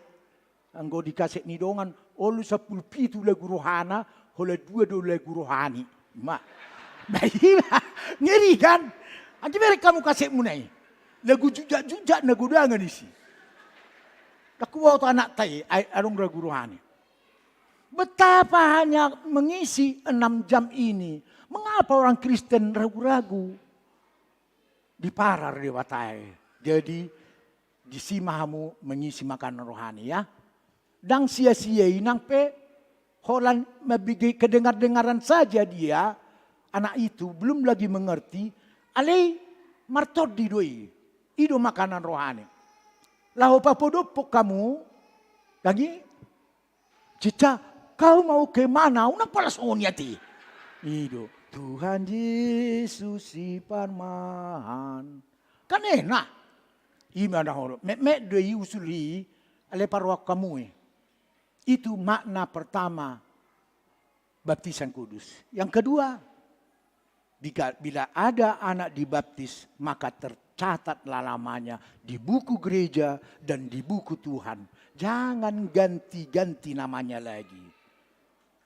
Anggo di kaset ni dongan, olo sampulu pitu lagu rohana, holan dua do lagu rohani. Ma. Ba i ma, ngeri kan? Ante bereng hamu kasetmuna i. Lagu jujak-jujak na godangan isi. Dang huboto anakta i, ai adong lagu rohani. Betapa hanya mengisi enam jam ini. Mengapa orang Kristen ragu-ragu? Diparar Debata i. Jadi, disi ma hamu mengisi makanan rohani, ya. Dang sia-sia i, nang pe holan mambege kedengar-dengaran saja dia, anak itu belum lagi mengerti, alai martondi do i. I do makanan rohani. Laho papodophon hamu, dang i, Cica, kau mau ke mana? Unang pola songon i ate. I do. Tuhan Yesus si parmahan. Kan enak. I ma na holo. Metmet do i usul i, alai paroak hamu i. Itu makna pertama baptisan kudus. Yang kedua, Bila, bila ada anak dibaptis, maka tercatatlah namanya di buku gereja dan di buku Tuhan. Jangan ganti-ganti namanya lagi.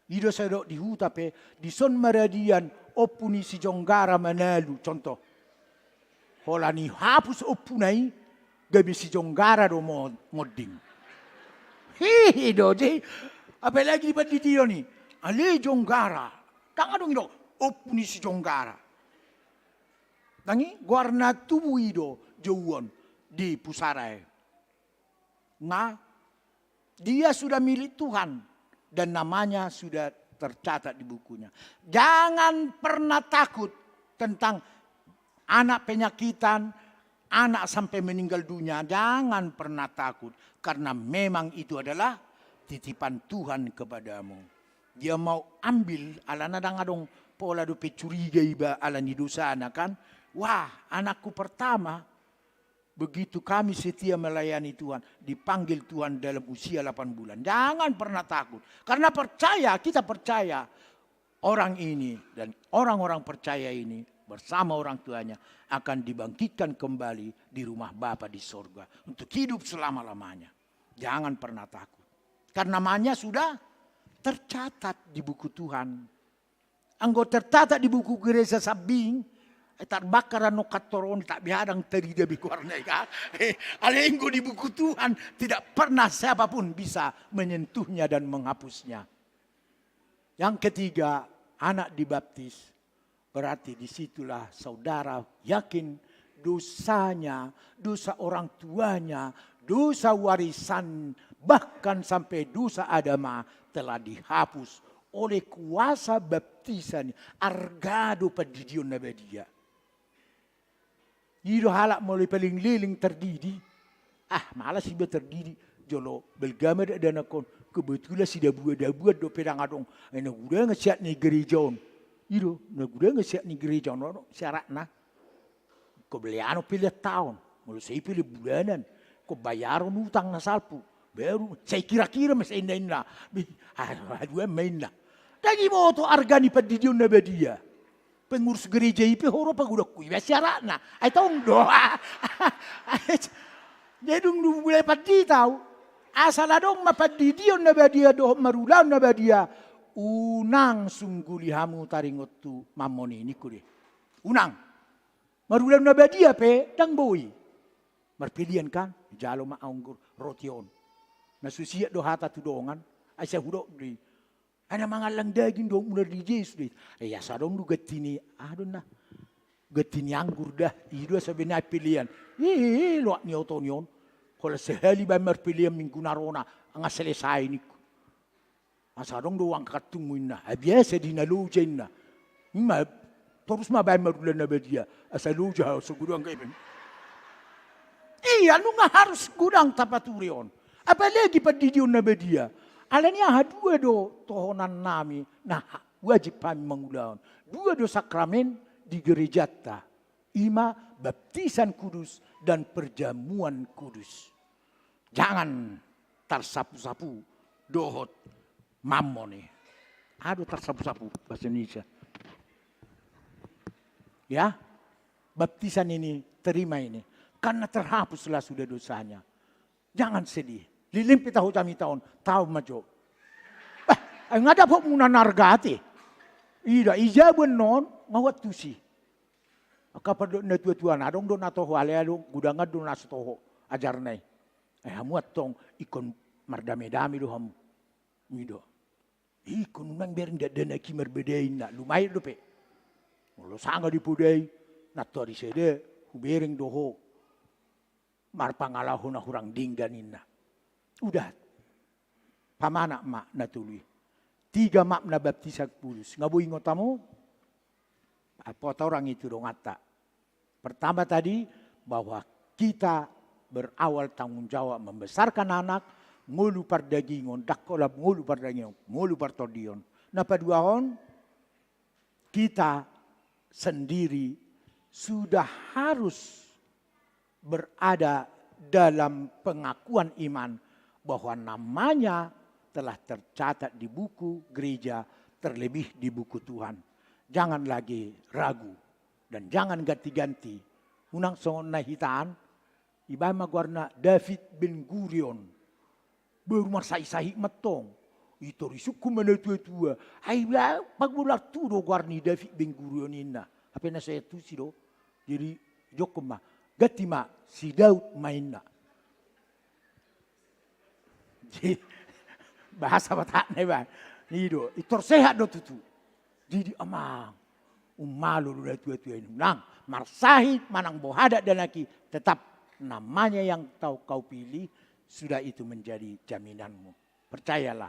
I do sai didok di huta pe, dison maradian ompu ni si Jonggara Manalu, contoh. Holan dihapus ompuna i, gabe si Jonggara do mo-, monding. Hihi do, jadi, apalagi di pandidion i. Ale Jonggara. Dang adong didok, ompu ni si Jonggara. Dang i, goarna tubu i do, jouon di pusara i. Nga, dia sudah milik Tuhan dan namanya sudah tercatat di bukunya. Jangan pernah takut tentang anak penyakitan, anak sampai meninggal dunia, jangan pernah takut, karena memang itu adalah titipan Tuhan kepadamu. Dia mau ambil, alana dang adong pola dope curiga iba ala ni dosana kan. Wah, anakku pertama, begitu kami setia melayani Tuhan, dipanggil Tuhan dalam usia delapan bulan. Jangan pernah takut. Karena percaya, kita percaya orang ini dan orang-orang percaya ini bersama orang tuanya akan dibangkitkan kembali di rumah Bapa di sorga untuk hidup selama-lamanya. Jangan pernah takut. Karena namanya sudah tercatat di buku Tuhan. Anggo tercatat di buku gereja sambing, eh, tarbakar annon kantor on, tak bihadang tarida be goarna i kan. Eh, alai anggo di buku Tuhan, tidak pernah siapapun bisa menyentuhnya dan menghapusnya. Yang ketiga, anak dibaptis. Berarti di situlah saudara yakin dosanya, dosa orang tuanya, dosa warisan, bahkan sampai dosa agama telah dihapus oleh kuasa baptisan. Arga do pandidion na badia. I do halak molo paling leleng tardidi. Ah, malas iba tardidi. Jolo balga ma dakdanak on, kebetulan sidabuadabuan dope ndang adong. Ai na gudangan siat ni gereja on. I do, na gudangan siat ni gereja on, on syaratna. Ingkon pelean on pelean taon, molo sai pelean bulanan. Ingkon bayaron utang na salpu. Baru sai kirakira ma sai inna-inna. Be, ah, aduan ma inna. Ndang diboto arga ni pandidion na badia. Pengurus gereja i pe, ho ro pagodangku i, ba syaratna. Ai tong do. Jadi dung dimulai pandita au. Asal adong ma pandidion na badia dohot marulaon na badia, unang sungguli hamu taringot tu Mammon i, ningku do i. Unang. Marulaon na badia pe ndang boi. Marpelean kan, jalo ma anggur roti on. Na so siat do hata tu dongan, ai sai hudok do i. Ai na mangallang daging do, mula di Jesus do i. Ai asa adong do ganti ni, aha do inna, ganti ni anggur da, i do asa binaen pelean. Ih, loak ni oto ni on. Holan sahali baen marpelean minggu na ro na, nga selesai ningku. Asa adong do uang kantungmu inna, ai biasa di na loja inna. Ima, torus ma baen marulaon na badia, asa loja ho so godang gabe. Ia, nunga harus godang tapature on. Apalagi pandidion na badia. Alani aha? Dua do tohonan nami na ha-, wajib hami mangulahon. Dua do sakramen di gerejanta. Ima baptisan kudus dan perjamuan kudus. Jangan tarsapusapu dohot Mammon i. Aha do tarsapusapu bahasa Indonesia? Ya, baptisan ini, terima ini. Karena terhapuslah sudah dosanya. Jangan sedih. Leleng pe taho jamita on, taon ma jo. Bah, ai nga dapotmuna na arga ate. Ida, i jabu annon, nga huantusi. Angka pandok ni natuatua, na adong do na toho, alai adong, gudangan do na so toho ajarna i. Ai hamu antong ingkon mardamedame do hamu. I do. Ingkon unang bereng dakdanak i marbadai inna, lumayan dope. Molo sanga dipodai, nantoari sada, hubereng do ho. Marpangalaho na hurang denggan inna. Udah. Pamanak ma na tolu i. Tiga makna baptisan kudus. Nga boi ingot hamu? Apa torang itu donganta. Pertama tadi, bahwa kita berawal tanggung jawab membesarkan anak, ngolu pardagingon, ndang holan ngolu pardagingon, ngolu partondion. Na paduahon, kita sendiri sudah harus berada dalam pengakuan iman bahwa namanya telah tercatat di buku gereja, terlebih di buku Tuhan. Jangan lagi ragu dan jangan ganti-ganti. Unang songon na hita an, ibaen ma goarna David Ben Gurion. Baru marsahit-sahit ma antong. Itor isungkun ma natuatua. Ai ba, pagular tu do goar ni David Ben Gurion inna. Hape na so iantusi do. Jadi, jokon ma. Ganti ma, si Daud ma inna. Jadi, bahasa Batakna iba. I do, itor sehat do tutu. Jadi amang, umalo do natuatua i, unang marsahit manang boha dakdanak i, tetap namanya yang tau kau pilih, sudah itu menjadi jaminanmu. Percayalah.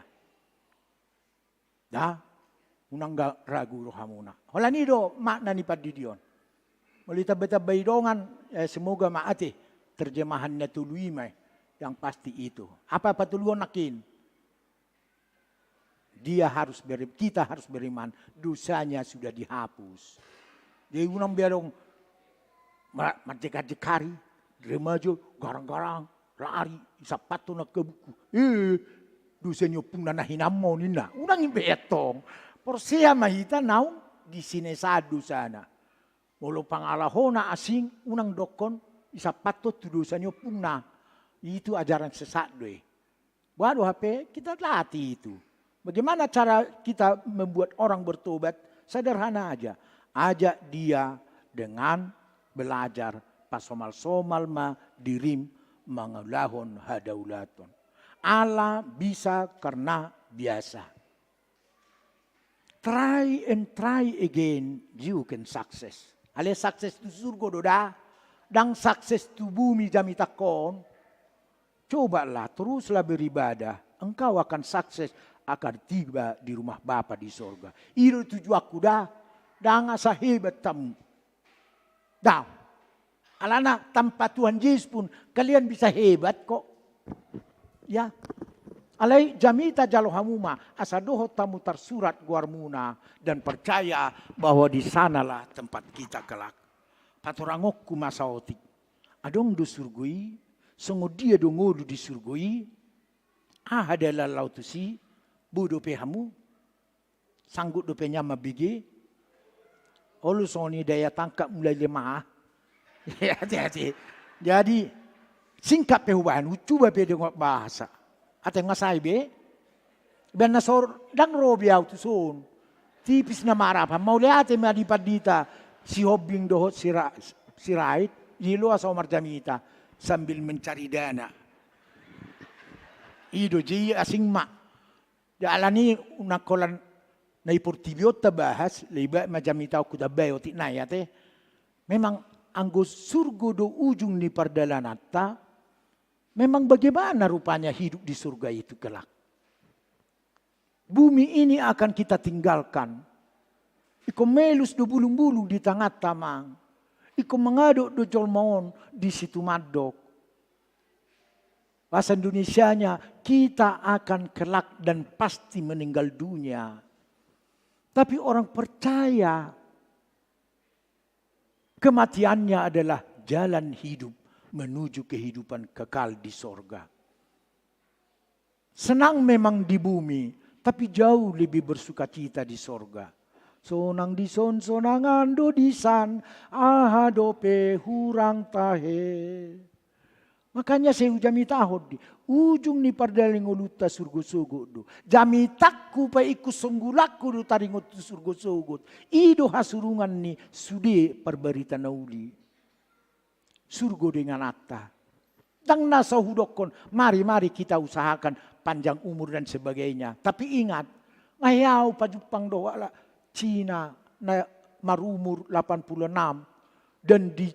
Da, unang ga ragu rohamuna. Holan i do makna ni pandidion. Molo itamba-tamba i dongan, eh, semoga ma ate terjemahan na tolu i ma i, yang pasti itu. Apa patoluhon nangkin? Dia harus beri-, kita harus beriman, dosanya sudah dihapus. Jadi unang be adong ma-, manjekajek ari, remaja, garang-garang, lari, isampathon angka buku. Eh, dosa ni ompungna na hinambahon inna. Unang i be antong. Porsea ma hita naung disinesaan dosana. Molo pangalahona asing, unang dokkon isampathon tu dosa ni ompungna. Itu ajaran sesat do i. Boha do hape, kita latih itu. Bagaimana cara kita membuat orang bertobat? Sederhana aja. Ajak dia dengan belajar, pasomal-somal ma dirim mangulahon hadaulaton. Ala bisa karena biasa. Try and try again, you can success. Alai sukses tu surgo do da, ndang sukses tu bumi jamitangkon. Cobalah, teruslah beribadah, engkau akan sukses, akan tiba di rumah Bapa di sorga. I do tujuanku da, ndang asa hebat hamu. Da. Alana tanpa Tuhan Yesus pun kalian bisa hebat kok. Ya. Alai jamita jalo hamu ma, asa dohot hamu tarsurat goarmuna, dan percaya bahwa di sanalah tempat kita kelak. Patorangonku ma saotik. Adong do surgo i, songon dia do ngolu di surgo i, aha dalan lao tusi, boi dope hamu? Sanggup dope nian mambege? Olo songon i daya tangkap mulai lemah. Hati-hati. Jadi, singkat pe hubahen, hucuba pe dengan bahasa. Ate nga sai be? Baen na sor, ndang ro be au tuson. Tipis na marap, mauliate ma di pandita, Sihombing dohot Sira-, Sirait, diloas au marjamita, sambil mencari dana. I do, jadi asing ma. Jala ni unang holan na i portibi on tabahas, lebat ma jamita on hutambai otik nai ate. Memang anggo surgo do ujung ni pardalananta, memang bagaimana rupanya hidup di surga itu kelak? Bumi ini akan kita tinggalkan. Ingkon melus do bulung-bulung di tanganta, Amang. Ingkon mangadop do jolma on di situmandok. Bahasa Indonesianya, kita akan kelak dan pasti meninggal dunia. Tapi orang percaya, kematiannya adalah jalan hidup menuju kehidupan kekal di sorga. Senang memang di bumi, tapi jauh lebih bersukacita di sorga. Sonang dison, sonangan do disan, aha dope hurang tahe. Makanya sai hujamitahon di ujung ni pardalan ni ngolunta surgo sogot do. Jamitangku pe ingkon songgulangku do taringot tu surgo sogot. I do hasurungan ni sude parbarita na uli. Surgo do ingananta. Ndang na so hudokkon, mari, mari kita usahakan panjang umur dan sebagainya. Tapi ingat, nga hea au pajumpang do halak Cina na marumur delapan puluh enam. Dan di,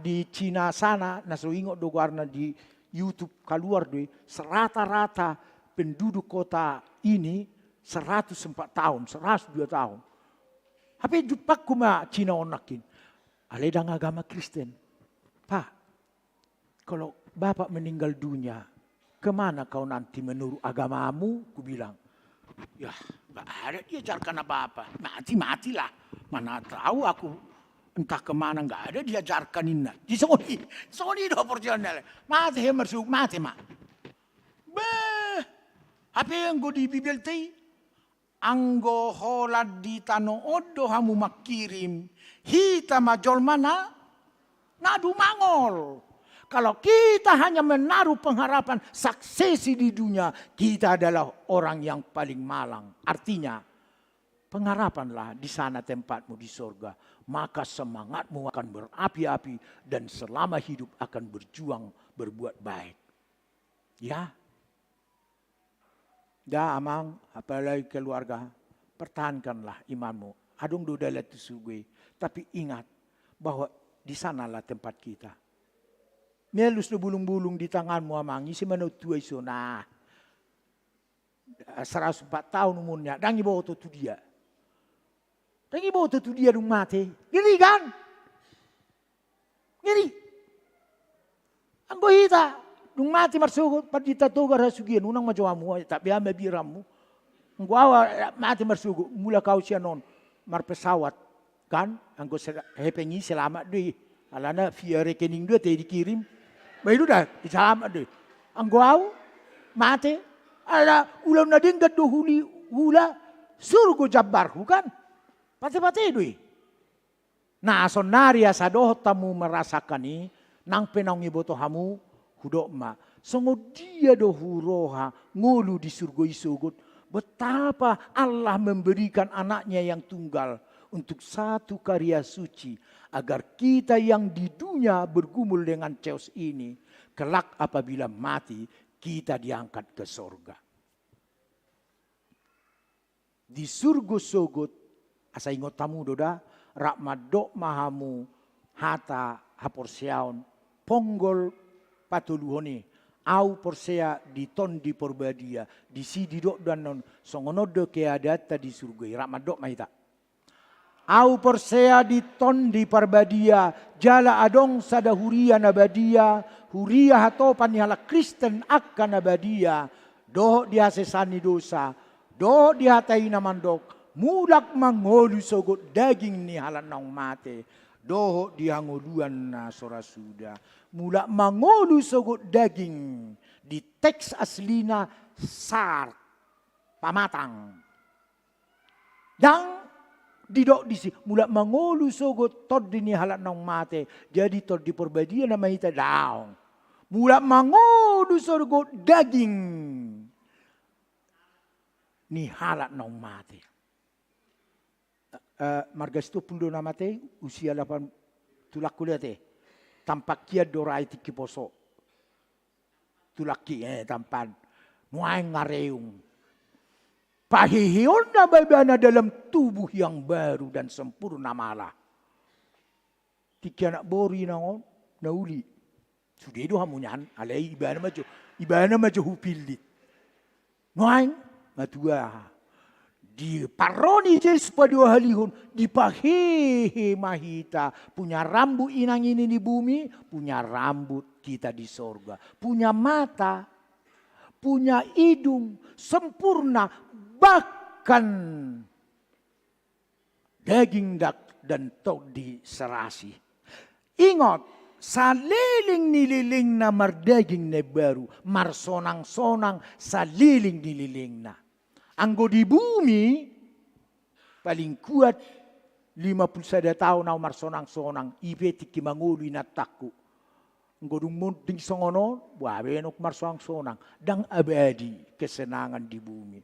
di Cina sana, na so ingot do goarna, di YouTube kaluar do i, serata-rata penduduk kota ini seratus empat tahun, seratus dua tahun. Hape jumpangku ma Cina on nangkin. Alai ndang agama Kristen. Pak, kalau Bapak meninggal dunia, kemana kau nanti menurut agamamu? Kubilang. Ya, nggak ada diajarkan apa-apa. Mati, matilah. Mana tahu aku entah kemana, nggak ada diajarkan, inna. Di soni, soni do portiona. Mate he marsuk, mate ma. Beh, hape anggo di Bibel te i, anggo holan di tano on do hamu mangkirim, hita ma jolma na, na dumangol. Kalau kita hanya menaruh pengharapan suksesi di dunia, kita adalah orang yang paling malang. Artinya, pengharapanlah di sana tempatmu di sorga, maka semangatmu akan berapi-api dan selama hidup akan berjuang berbuat baik. Ya. Da, Amang, apalagi keluarga, pertahankanlah imanmu. Adong do dalan tu surgo i, tapi ingat bahwa di sanalah tempat kita. Melus do bulung-bulung di tanganmu, Amang, ise ma na tua iso, nah. Seratus empat tahun umurnya, ndang iboto tu dia. Ndang iboto tu dia dung mate. Ngeri kan? Ngeri. Anggo hita, dung mate marsogot, pandita Togar Hasugian, unang ma jo hamu, tabe ma biaranmu. Anggo au, mate marsogot, mulak au sian on, marpesawat. Kan, anggo sel-, hepeng i selamat do i. Alana via rekening do ate dikirim. Ba i do da, selamat do i. Anggo au, mate, ala ulaon na denggan do huli, hula, surgo jambarhu kan. Pate-pate do i. Nah, saonari asa dohot hamu merasakan i, nang pe naung iboto hamu, hudok ma, songon dia do huroha ngolu di surgo i sogot, betapa Allah memberikan anaknya yang tunggal untuk satu karya suci, agar kita yang di dunia bergumul dengan chaos ini, kelak apabila mati, kita diangkat ke sorga. Di surgo sogot, asa ingot hamu do da, rap mandok ma hamu hata haporseaon, ponggol patoluhon i, au porsea di Tondi Porbadia, disi didok do annon, songon on do keadaanta di surgo i, rap mandok ma hita. Ahu porsea di Tondi Parbadia, jala adong sada huria na badia, huria hatopan ni halak Kristen angka na badia, dohot di hasesaan ni dosa, dohot di hata i na mandok, mulak mangolu sogot daging ni halak naung mate, dohot di hangoluan na so ra suda. Mulak mangolu sogot daging, di teks aslina sar, pamatang. Ndang didok disi, mulak mangolu sogot tondi ni halak naung mate, jadi Tondi Parbadia nama hita, daong. Mulak mangolu sogot daging ni halak naung mate. Eh, marga Sitompul do na mate, usia lapan, tulangku liat, eh. Tampan hian do ra i tingki poso. Tulangki, eh, tampan. Nuaeng areung. Paheheonna ma ibana dalam tubuh yang baru dan sempurna malah. Tingki anak boru inang on, na uli. Sude do hamu nian, alai ibana ma jo, ibana ma jo hupillit. Nuaeng, matua. Diparro ni Jesus paduahalihon, dipahehe ma hita. Punya rambut inang ini di bumi, punya rambut kita di sorga. Punya mata, punya hidung, sempurna, bahkan daging dak dan tondi serasi. Ingot, saleleng ni lelengna mardaging na baru, marsonang-sonang saleleng ni lelengna. Anggo di bumi, paling kuat lima puluh sada taon ahu marsonang-sonang, i pe tingki mangolu inantangku. Anggo dung monding songon on, boha baenonku marsonang-sonang, ndang abadi kesenangan di bumi.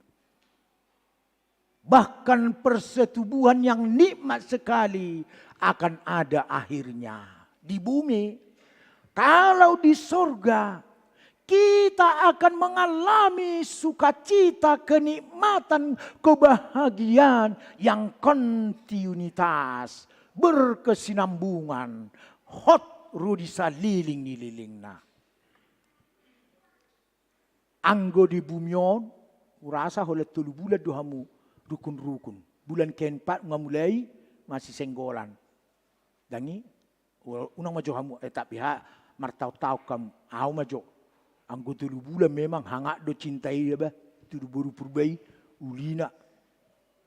Bahkan persetubuhan yang nikmat sekali akan ada akhirnya di bumi. Kalau di sorga, kita akan mengalami sukacita, kenikmatan, kebahagiaan yang kontinuitas, berkesinambungan, hot ro di saleleng ni lelengna. Anggo di bumi on, hurasa holan tolu bulan do hamu rukun-rukun. Bulan keempat nga mulai masisenggolan. Ndang i, unang ma jo hamu, eh, tapi ha, martaon-taon hamu, ahu ma jo. Anggo tolu bulan memang hangat do cinta i, bah, tu boru Purba i, ulina.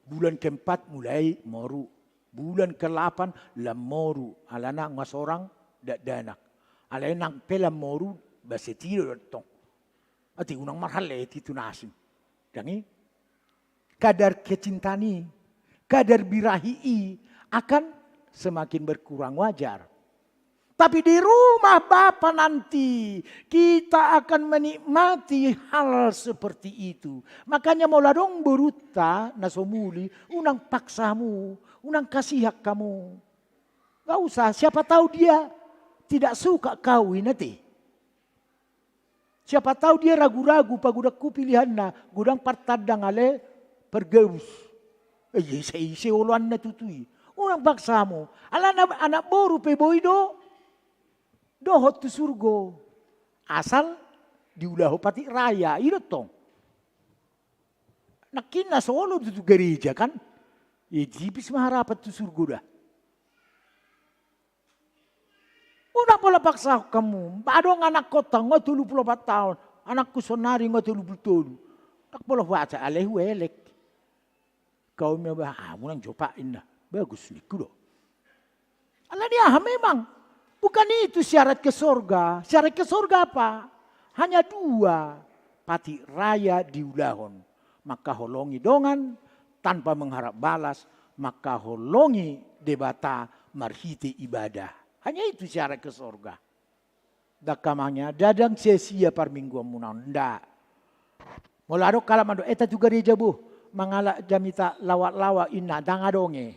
Bulan keempat mulai moru. Bulan kelapan lam moru, alana nga sorang dakdanak. Alai nang pe lam moru, ba setia do tong. Ate unang marhallet i tu na asing. Ndang i, kadar kecintaan i, kadar birahi i akan semakin berkurang, wajar. Tapi di rumah Bapa nanti, kita akan menikmati hal seperti itu. Makanya molo adong borunta na so muli, unang paksa hamu, unang kasihak hamu. Nggak usah, siapa tahu dia tidak suka kau, inna ate. Siapa tahu dia ragu-ragu, pagodanghu pilihanna, godang partandang ale pargabus. Eh, ise, ise oloanna tutu i. Unang paksa hamu. Alana anak boru pe boi do dohot tu surgo. Asal diulahon patik raya, i do tong. Nangkin na so olo do tu gareja kan. Eh, tipis ma harapan tu surgo da. Unang pola paksahon hamu. Adong anakkonta nga tolu pulu opat taon, anakku saonari nga tolu pulu tolu. Ndang pola hubaca, alai huelek. Kau ma bah, ah, unang jo pak, inna. Bagus, ningku do. Alani aha memang? Bukan itu syarat ke sorga. Syarat ke sorga apa? Hanya dua. Patik raya diulahon. Mangkaholongi dongan tanpa mengharap balas, mangkaholongi Debata marhite ibadah. Hanya itu syarat ke sorga. Ndang, amang, ya, ndang sia-sia parmingguanmuna on, nda. Molo adong halak mandok, eh, ta tu gareja boh, mangalap jamita lawak-lawak, inna, ndang adong i.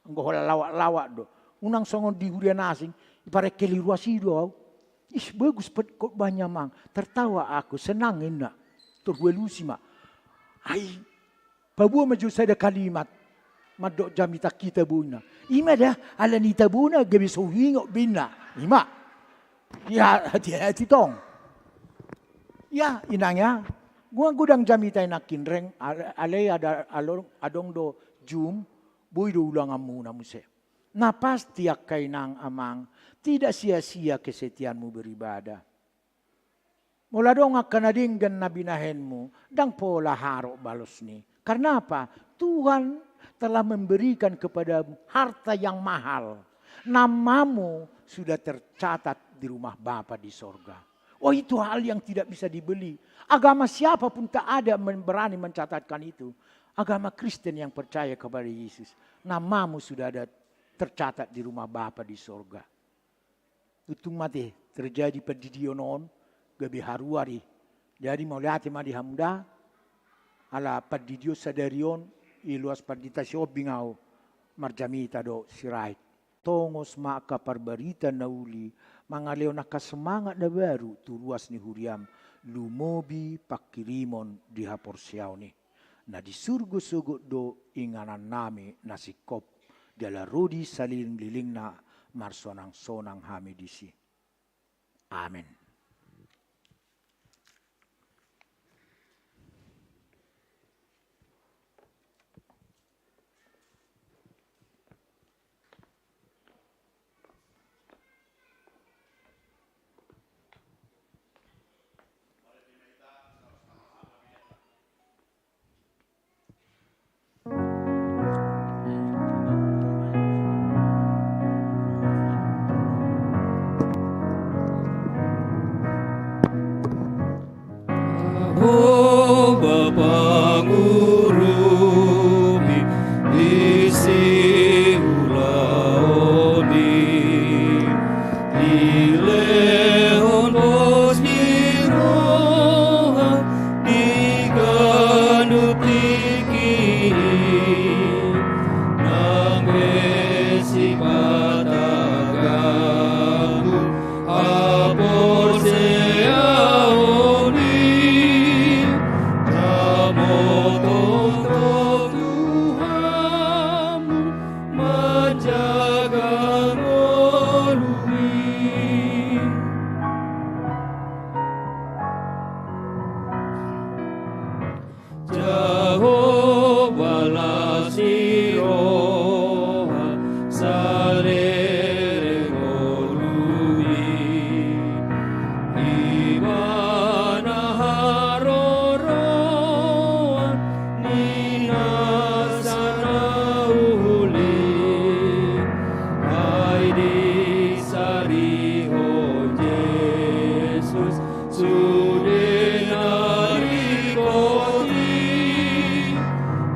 Anggo holan lawak-lawak do. Unang songon di huria na asing, iparengkel i ruas i do au. Ih, bagus khotbahnya, amang. Tertawa aku, senang, inna. Tor hualusi ma. Ai, paboa ma jo sada kalimat mandok jamita hita boina. I ma da, alani tabona gabe so huingot be, inna. I ma. Ya, hati-hati tong. Ya, inang ya. Gua godang jamita i nangkin, reng, ale-, alai ada, alo-, adong do Zoom, Boi do ulanganmuna muse. Na pasti angka inang amang, tidak sia-sia kesetiaanmu beribadah. Molo adong angka na denggan na binahenmu, ndang pola haroro balos ni. Karena apa? Tuhan telah memberikan kepadamu harta yang mahal. Namamu sudah tercatat di rumah Bapa di sorga. Oh, itu hal yang tidak bisa dibeli. Agama siapapun tak ada men-, berani mencatatkan itu. Agama Kristen yang percaya kepada Yesus, namamu sudah ada tercatat di rumah Bapa di sorga. Tutu mate terjadi pandidion on, gabe haruar i. Jadi mauliate ma di hamu da, ala pandidion sadari on, i luas pandita si Ombing au, marjamita do Sirait. Tongos ma angka parbarita na uli, mangalehon angka semangat na baru tu ruas ni huriam, lumobi pangkirimon di haporseaon i. Na di surgo sogot do inganannami na singkop, jala ro di salelenglelengna marsonang-sonang hami disi. Amen. Ho Bapa, ngurupi isi ulaon i, dilehon pos ni roha di ganup tingki i, nang be sipata ganggu haporseaon i, jamo tongtong tu hamu manjaga ngolu i. Jahowa las ni roha, saleleng ngolumi. Ibana haroroan ni nasa na uli, ai disarihon Jesus sude na ringkot i,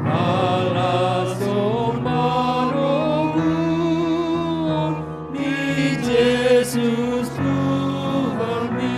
halashon parngoluon ni Jesus Tuhan i.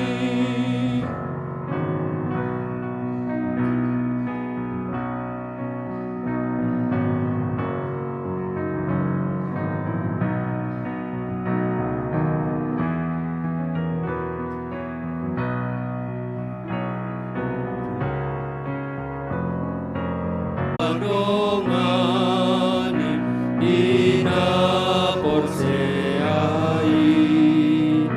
Dongani di na porsea i,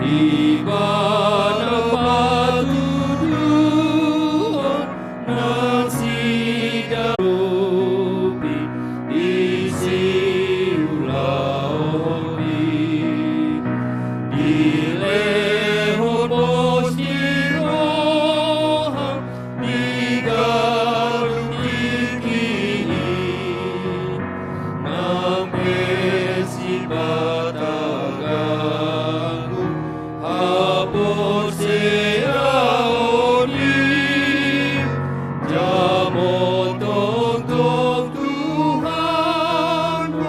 Ibana patuduhon nang siganup i, isi ulaon i, dilehon pos ni roha di ganup tingki i, nang be sipata ganggu haporseaon i, jamo tongtong tu hamu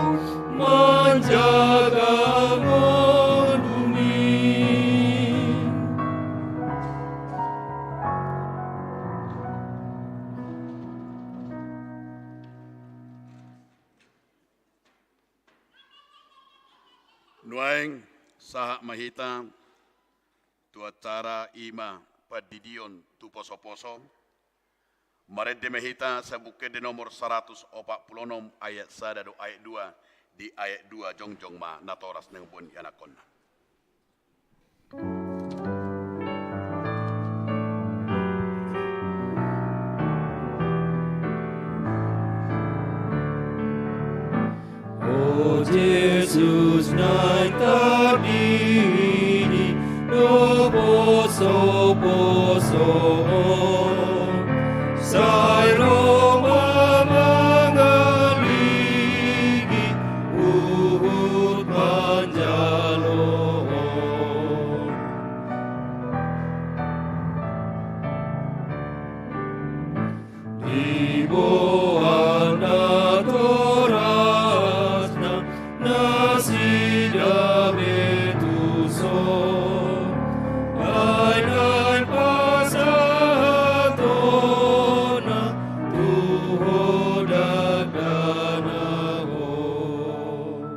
manjaga ngolumi. Nuaeng sahat ma hita tu acara i ma pandidion tu poso-poso. Marende ma hita Sabuk Ende nomor saratus opat pulu onom ayat sada dohot ayat dua, di ayat dua jongjong ma natoras nang boi ianakhonna. Soposo sai ro ma mangaligi huhut manjalo. Diboan natorasna nasida be tuson, ai naeng pasahatonna tu ho dakdanak on.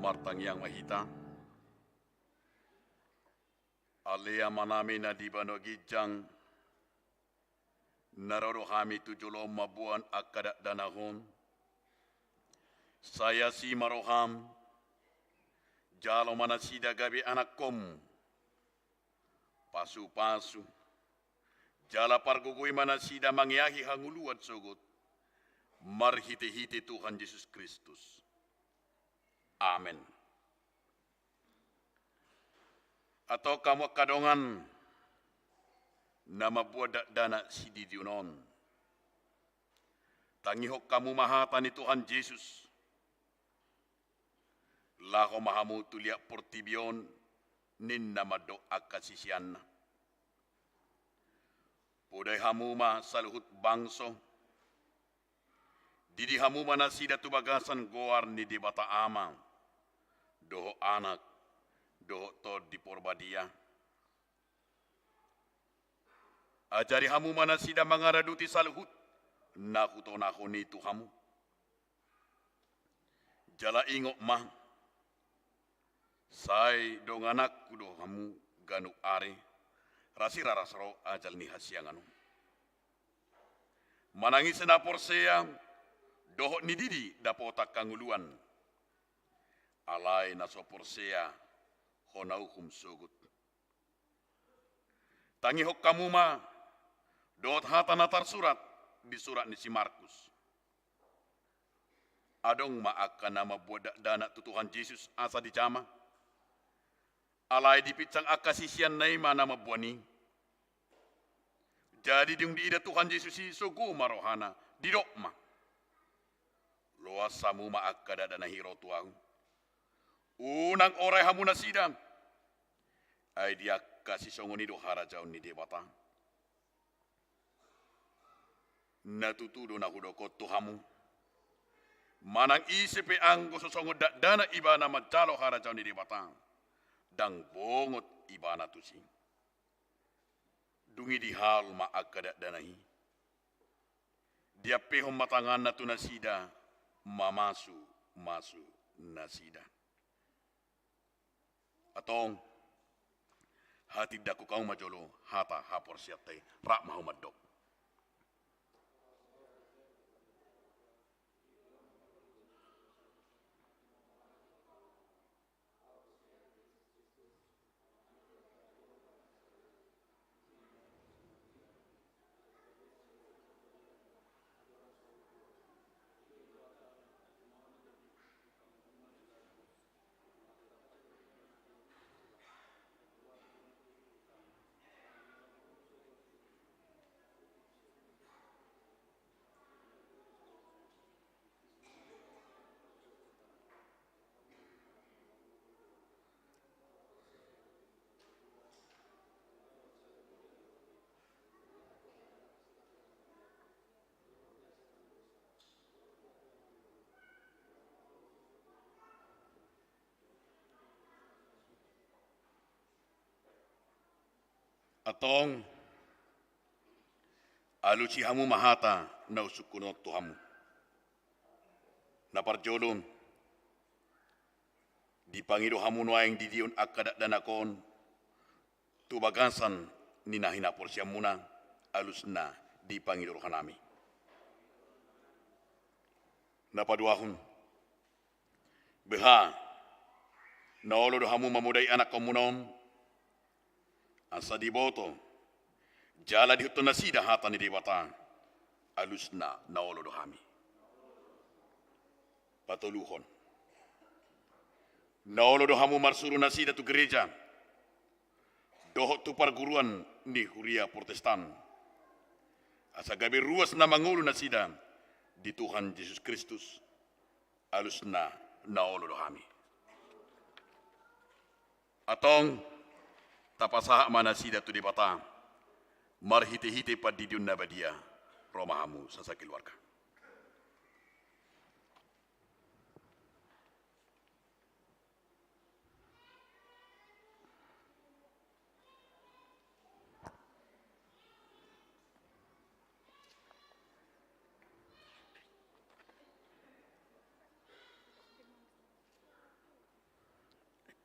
Martangiang ma hita. Ale Amanami na di banua ginjang, na ro do hami tu joloM mamboan angka dakdanak on. Sai asi ma rohaM, jalo ma nasida gabe anakkonMu. Pasupasu jala pargogoi ma nasida mangeahi hangoluan sogot, marhitehite Tuhan Jesus Kristus. Amen. Antong hamu angka dongan na mamboan dakdanak sididion on, tangihon hamu ma hata ni Tuhan Jesus. Laho ma hamu tu liat portibi on, ninna mandok angka siseanna. Podai hamu ma saluhut bangso, didi hamu ma nasida tu bagasan goar ni Debata Ama, dohot Anak, dohot Tondi Porbadia. Ajari hamu ma nasida mangaradoti saluhut na hutonahon i tu hamu. Jala ingot ma, sai dongananku do hamu ganup ari, rasiraras ro ajal ni hasiangan on. Manang ise na porsea, dohot ni didi dapotan hangoluan. Alai na so porsea, hona uhum sogot. Tangihon hamu ma dohot hata na tarsurat di surat ni si Markus. Adong ma angka na mamboan dakdanak tu Tuhan Jesus asa dijama. Alai dipinsang angka siseanna i ma na mamboan i. Jadi dung diida Tuhan Jesus i, sogo ma rohana, didok ma: Loas hamu ma angka dakdanak i ro tu ahu. Unang orai hamu nasida. Ai di angka sisongon i do harajaon ni Debata. Na tutu do na hudok on tu hamu, manang ise pe anggo so songon dakdanak ibana manjalo harajaon ni Debata, ndang bongot ibana tusi. Dung i dihal ma angka dakdanak i, diampehon ma tanganna tu nasida, mamasumasu nasida. Antong, hatindangkon hamu ma jolo hata haporseaonta i, rap ma hamu mandok. Antong, alusi hamu ma hata na husungkun on tu hamu. Na parjolo, dipangido hamu nuaeng didion angka dakdanak on tu bagasan ni na hinaporseaonmuna, alusna dipangido rohanami. Na paduahon, beha, na olo do hamu mamodai anakkonmuna on, asa diboto jala diihuthon nasida hata ni Debata, alusna na olo do hami. Patoluhon, na olo do hamu marsuru nasida tu gereja, dohot tu parguruan ni huria Protestan, asa gabe ruas na mangolu nasida di Tuhan Jesus Kristus, alusna na olo do hami. Antong, tapasahat ma nasida tu Debata marhitehite pandidion na badia. Ro ma hamu sasakeluarga.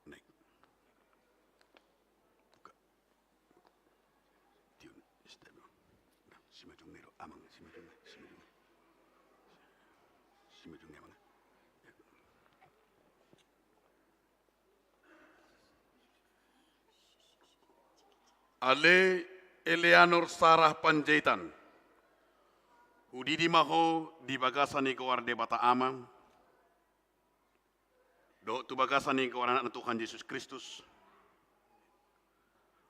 Naik. Buka. Tiun, step. Nah, si Majung Nero, amang, si Majung, si Majung. Si Majung, amang. Ya. Ale Eleanor Sarah Panjaitan, hudidi ma ho di bagasan ni goar Debata Ama, dohot tu bagasan ni goar Anakna Tuhan Jesus Kristus,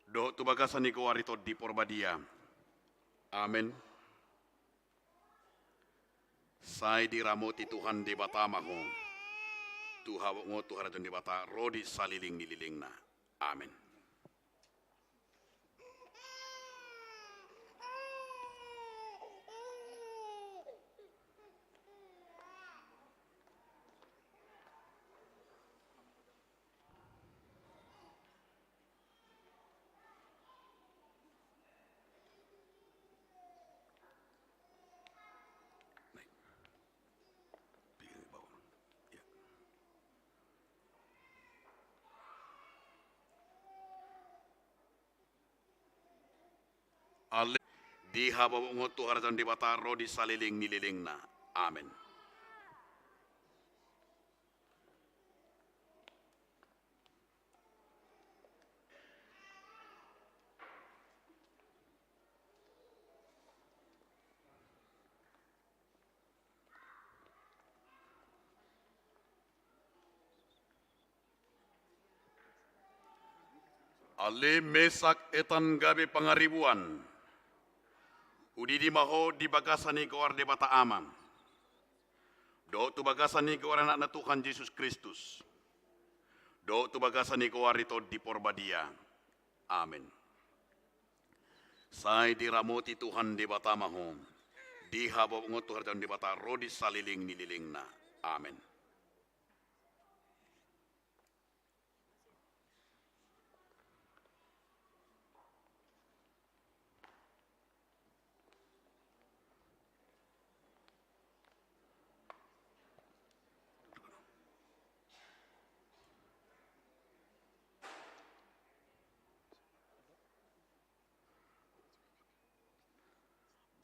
dohot tu bagasan ni goar ni Tondi Porbadia. Amen. Sai diramoti Tuhan Debata ma ho, tu habongan tu harajaon Debata ro di saleleng ni lelengna. Amen. Ale, di habongan tu harajaon Debata ro di saleleng ni lelengna. Amen. Ale Mesak Etan Gabe Pangaribuan, hudidi ma ho di bagasan ni goar Debata Ama, dohot tu bagasan ni goar Anakna Tuhan Jesus Kristus, dohot tu bagasan ni goar ni Tondi Porbadia. Amen. Sai diramoti Tuhan Debata ma ho, di habongan tu harajaon Debata ro di saleleng ni lelengna. Amen.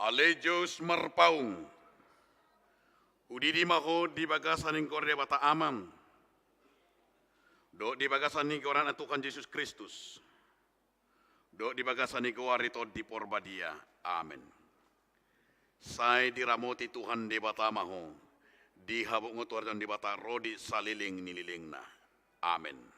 Ale Joeus Marpaung, hudidi ma ho di bagasan ni goar Debata Ama, dohot di bagasan ni goar Anakna Tuhan Jesus Kristus, dohot di bagasan ni goar ni Tondi Porbadia. Amen. Sai diramoti Tuhan Debata ma ho, di habongan tu harajaon Debata ro di saleleng ni lelengna. Amen.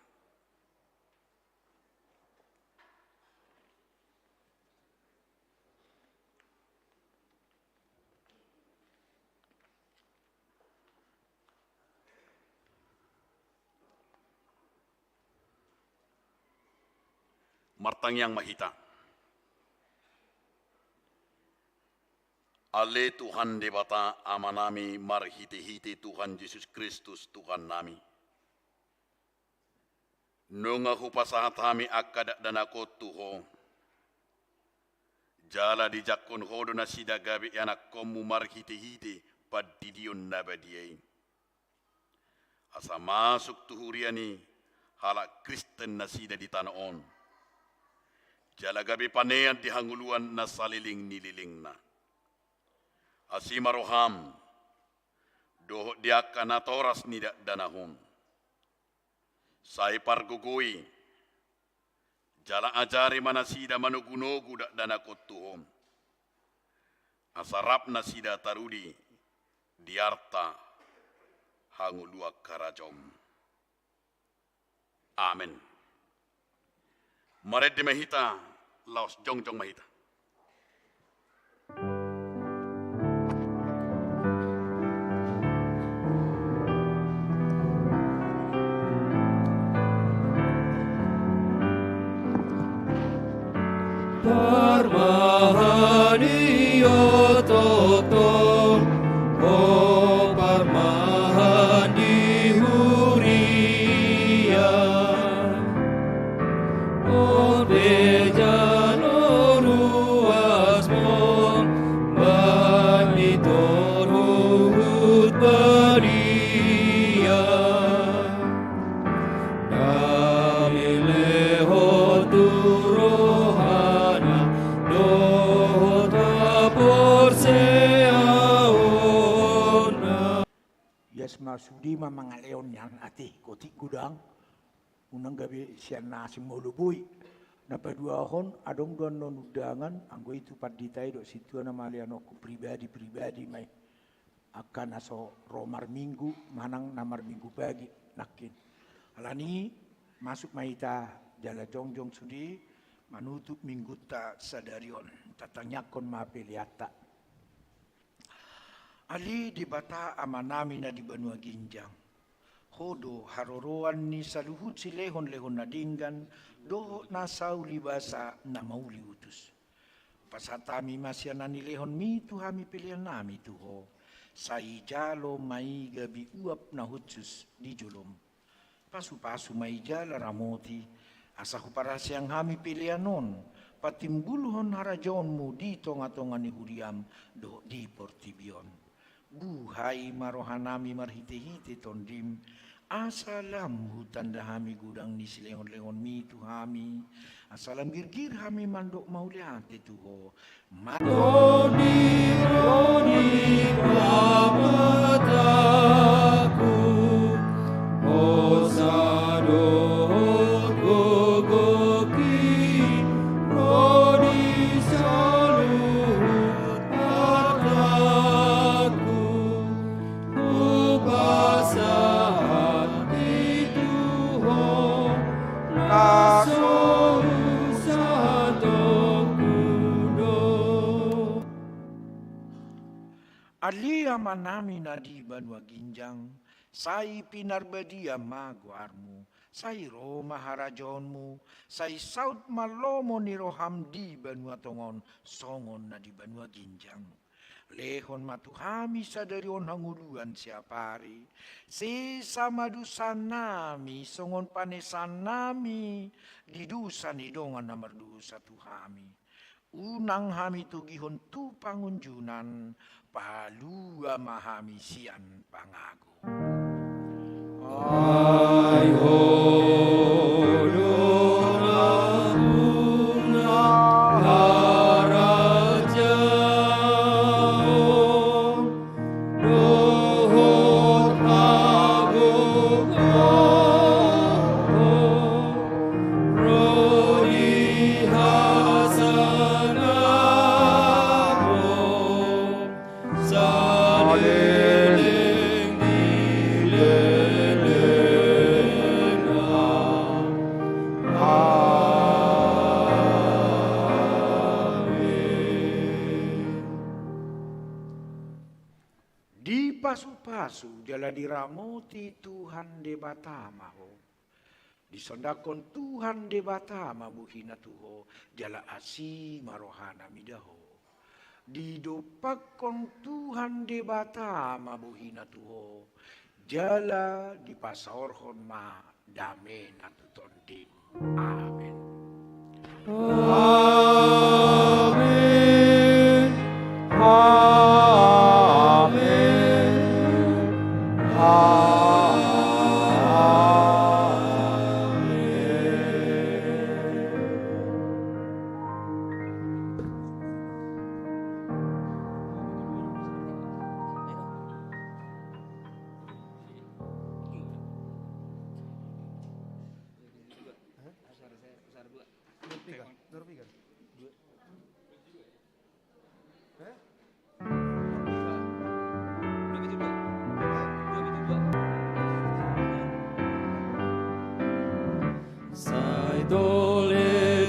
Martangiang ma hita. Ale Tuhan Debata Amanami marhitehite Tuhan Jesus Kristus Tuhannami. Nunga hupasahat hami angka dakdanak on tu Ho, jala dijangkon Ho do nasida gabe ianakkonMu marhitehite pandidion na badia i, asa masuk tu huria ni halak Kristen nasida di tano on, jala gabe panean di hangoluan na saleleng ni lelengna. Asi ma rohaM dohot di angka natoras ni dakdanak on. Sai pargogoi jala ajari ma nasida manogunogu dakdanak on tu Ho, asa rap nasida tarudi di arta hangoluan harajaonMu. Amen. Marende ma hita, laos jongjong ma hita. Parmahan i otoptom, o parmahan di huria. On pe jalo ruasmon, bahen di toruhut badia. Dame lehon tu rohana, dohot haporseaonna. Ias ma sude ma mangalehon nian ate, gotik godang. Unang gabe sian na asing molo boi. Na paduahon, adong do annon undangan, anggo i tu pandita i dohot sintua na mangalehonon pribadi-pribadi ma i. Angka na so ro marminggu, manang na marminggu pagi, nangkin. Alani, masuk ma hita jala jongjong sude, manutup minggunta sadari on. Tatangiangkon ma peleanta. Ale Debata Amanami na di banua ginjang, Ho do haroroan ni saluhut silehon-lehon na denggan, dohot na sauli basa na mauli utus. Pasahat hami ma sian na nilehonmi tu hami peleannami tu Ho. Sai jalo ma i gabe uap na hushus di jolom. Pasu-pasu ma i jala ramoti, asa huparaseang hami pelean on, patimbulhon harajaonmu di tonga-tonga ni huriam, dohot di portibi on. Buhai ma rohanami marhite-hite tondim, asa lam hutanda hami godang ni silehon-lehonmi tu hami, asa lam girgir hami mandok mauliate tu Ho. Ma- Tondi, tondi, pamatangku, hosa dohot gogongki, ro di saluhut artangku. Hupasahat i tu Ho, na so husahatongku do. Ale Amanami na di banua ginjang, sai pinarbadia ma goarmu, sai ro ma harajaonmu, sai saut ma lomo ni roham di banua tonga on, songon na di banua ginjang. Lehon ma tu hami sadari on hangoluan siapari. Sesa ma dosanami songon panesanami di dosa ni dongan na mardosa tu hami. Unang hami togihon tu pangunjunan, palua ma hami sian pangago. Ai Ho do rambu na harajaon dohot hagogoon, ro di hasangapon. Saleleng ni lelengna. Amen. Dipasu-pasu jala diramoti Tuhan Debata ma ho. Disondangkon Tuhan Debata ma bohina tu ho, jala asi ma rohana mida ho. Didompakkon Tuhan Debata ma bohina tu ho, jala dipasaorhon ma damena tu tondim. Amen. Amen. Amen. Amen. Sai tole